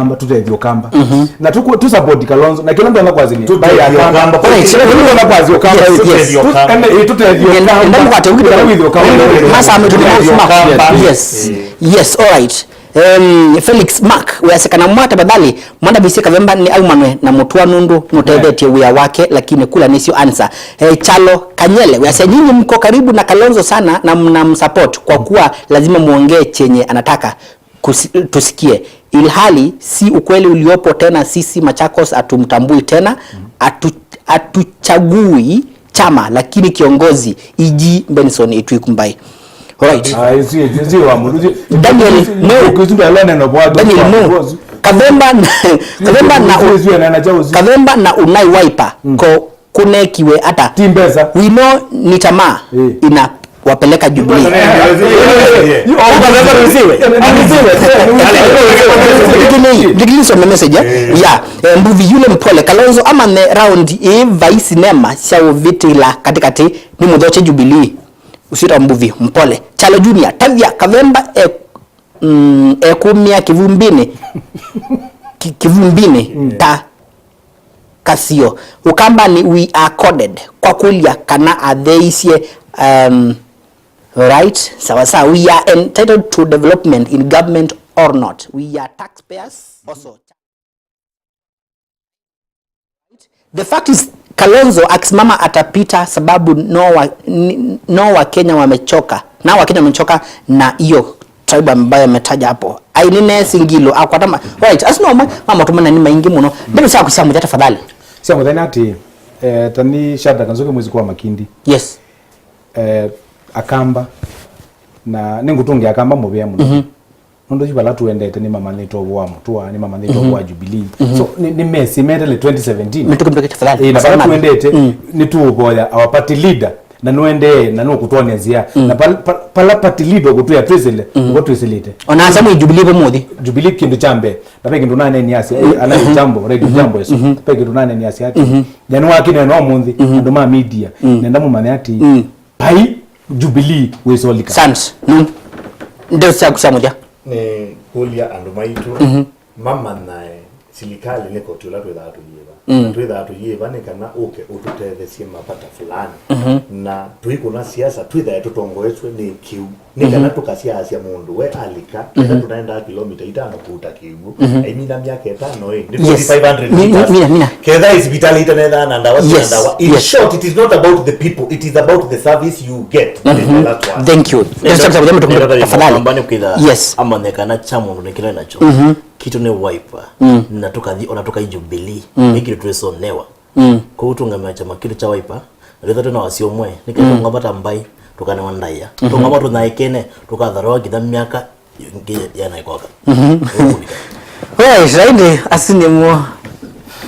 Ũkamba, tũtethye Ũkamba. Na tũku- tũsupport Kalonzo, na kĩla ndona kwazini. Tũtethye Ũkamba. Alright, kĩla ndona kwazini Ũkamba. Yes, yes. Tũtethye Ũkamba. Enda mũkwate wĩthĩo. Masaa maitũ nĩ maũsu ma. Yes. Yes, all right. Um, Felix Mark, weasekana mwa tafadhali, mwandavisye Kavemba nĩ aumanwe na Mũtũa nũndũ mũtethetye wĩa wake, lakini kula nĩsyo answer. Eh, Chalo Kanyele, weasya nyinyi mko karibu na Kalonzo sana na mnamsupport kwa kuwa lazima muongee chenye anataka kusi- tusikie. Ilhali si ukweli uliopo tena, sisi Machakos hatumtambui tena, hatu- hatuchagui chama, lakini kiongozi E G Benson Itwikumbai. Alright. Ah, isi- isi- isi wa mũndũ, isi- Daniel isi- Mo. Isi- isi- isi- Daniel Mo. Kavemba na, Kavemba na, Kavemba na Unai Wiper ko Kunekiwe ata? Ti mbesa. We know ni tamaa. Eh. Inawapeleka Jubilee. Ndikiliso message ya, eh, Mbuvi yule mpole. Kalonzo amanye round ĩ vai sinema sya ũvĩtĩla katĩkatĩ nĩ mũthokye Jubilee. Ũsita Mbuvi mpole. Chalo Junior, tavya Kavemba e, mm, ekumia kivumbini. Ki-, kivumbini ta kasio. Ukambani, we are coded. Kwa kulia kana atheisye, um, right? Sawa sawa. We are entitled to development in government or not. We are taxpayers also. The fact is, Kalonzo akisimama atapita sababu no wa, ni- no wa Kenya wamechoka. Na wa Kenya wamechoka na hiyo tribe ambayo ametaja hapo. Ainine singilo akwata ma, right, asi no ma, mama tumana ni maingi muno. Ndio sya kusya muthya tafadhali. Sya mũthenya atĩ, eh, tani Shadrack Nzuki mwezi kwa Makindi. Yes. Eh, Akamba, na nĩngũtũngĩa Akamba mũvea mũno. Mhm. Nũndũ yu vala tũendete nĩmamanyĩte ũvoo wa mũtũa, nĩmamanyĩte ũvoo wa Jubilee. Mhm. So, nĩ, nĩmesĩ metele twenty seventeen. Mĩtũkĩ mĩtũkĩ tafadhali. Ĩĩ, na vala tũendete, mm, nĩtũũvoya our party leader, na nũendee, na nũkũtwony'a nzĩa. Mm. Na pal-, pal-, pala party leader ũkũtwĩa twĩsĩle, mm, nĩvo twĩsĩlĩte. Ona asa mwĩ Jubilee vo mũthĩ. Jubilee kĩndũ kya mbee. Na ve kĩndũ naneni asya, eh, ana jambo, radio jambo eso. Mhm. Ve kĩndũ naneni asya ati, mhm, yani wakine no mũnthĩ, mhm, andũ ma media, mm, nenda mũmanye ati, mm, pai Jubilee wĩsolika. Sans, no. Ndeto syaku sya mũthya. Nĩ kũlya andũ maitũ, mhm, mamanyae silikalĩ nĩ koti ũla twĩthaa tũyĩva. Mm. Twĩthaa tũyĩva nĩ kana ũke ũtũtetheesye mavata fulani. Mhm. Na tũikũna siasa, twĩthae tũtongoeswe nĩ kĩu. Nĩ kana, mhm, tũkasyaasya mũndũ we alika, ketha, mhm, tũnaendaa kilomita itano kũuta kĩw'ũ. Mhm. Aimina myaka ĩtano ĩ, nĩ, yes, forty-five hundred mi-, mi-, meters. Mina, mina. Ketha ĩsivitalĩ ĩtanethaa na ndawa, sina, yes, ndawa. In, yes, short, it is not about the people, it is about the service you get. Mhm. Thank you. Ndio sasa, tafadhali. Yes. Amanye kana kya mũndũ nĩ kĩla nacho. Mhm. Kitu nĩ Wiper. Mm. Na tũkathi, ona tũkai Jubilee. Mm. Nĩ kitu twĩsonewa. Mm. Kwoou tũngamĩa kyama kĩtũ kya Wiper, na twĩthwa twĩ na wasyo ũmwe, nĩkĩ, mm, tũngama ta mbaĩ, tũkanewa ndaĩa. Mhm. Tũngama tũnyaĩkene, tũkatharũa nginya myaka ĩngĩ yĩana ĩkoka. Mhm. Right, right, asu nĩmo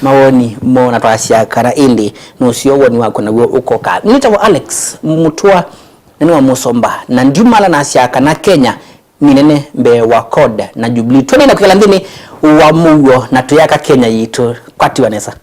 mawoni moo na twasya kana ĩndĩ nũseo woni waku naw'o ũkoka. Nĩtawa Alex Mũtũa, na nĩ wa Mũsomba, na ndiumala nasya kana Kenya nĩ nene mbee wa CORD na Jubilee. Tũneena kwĩkala nthĩnĩ wa mũuo na tũyaka Kenya yitũ. Kwatiwa nesa.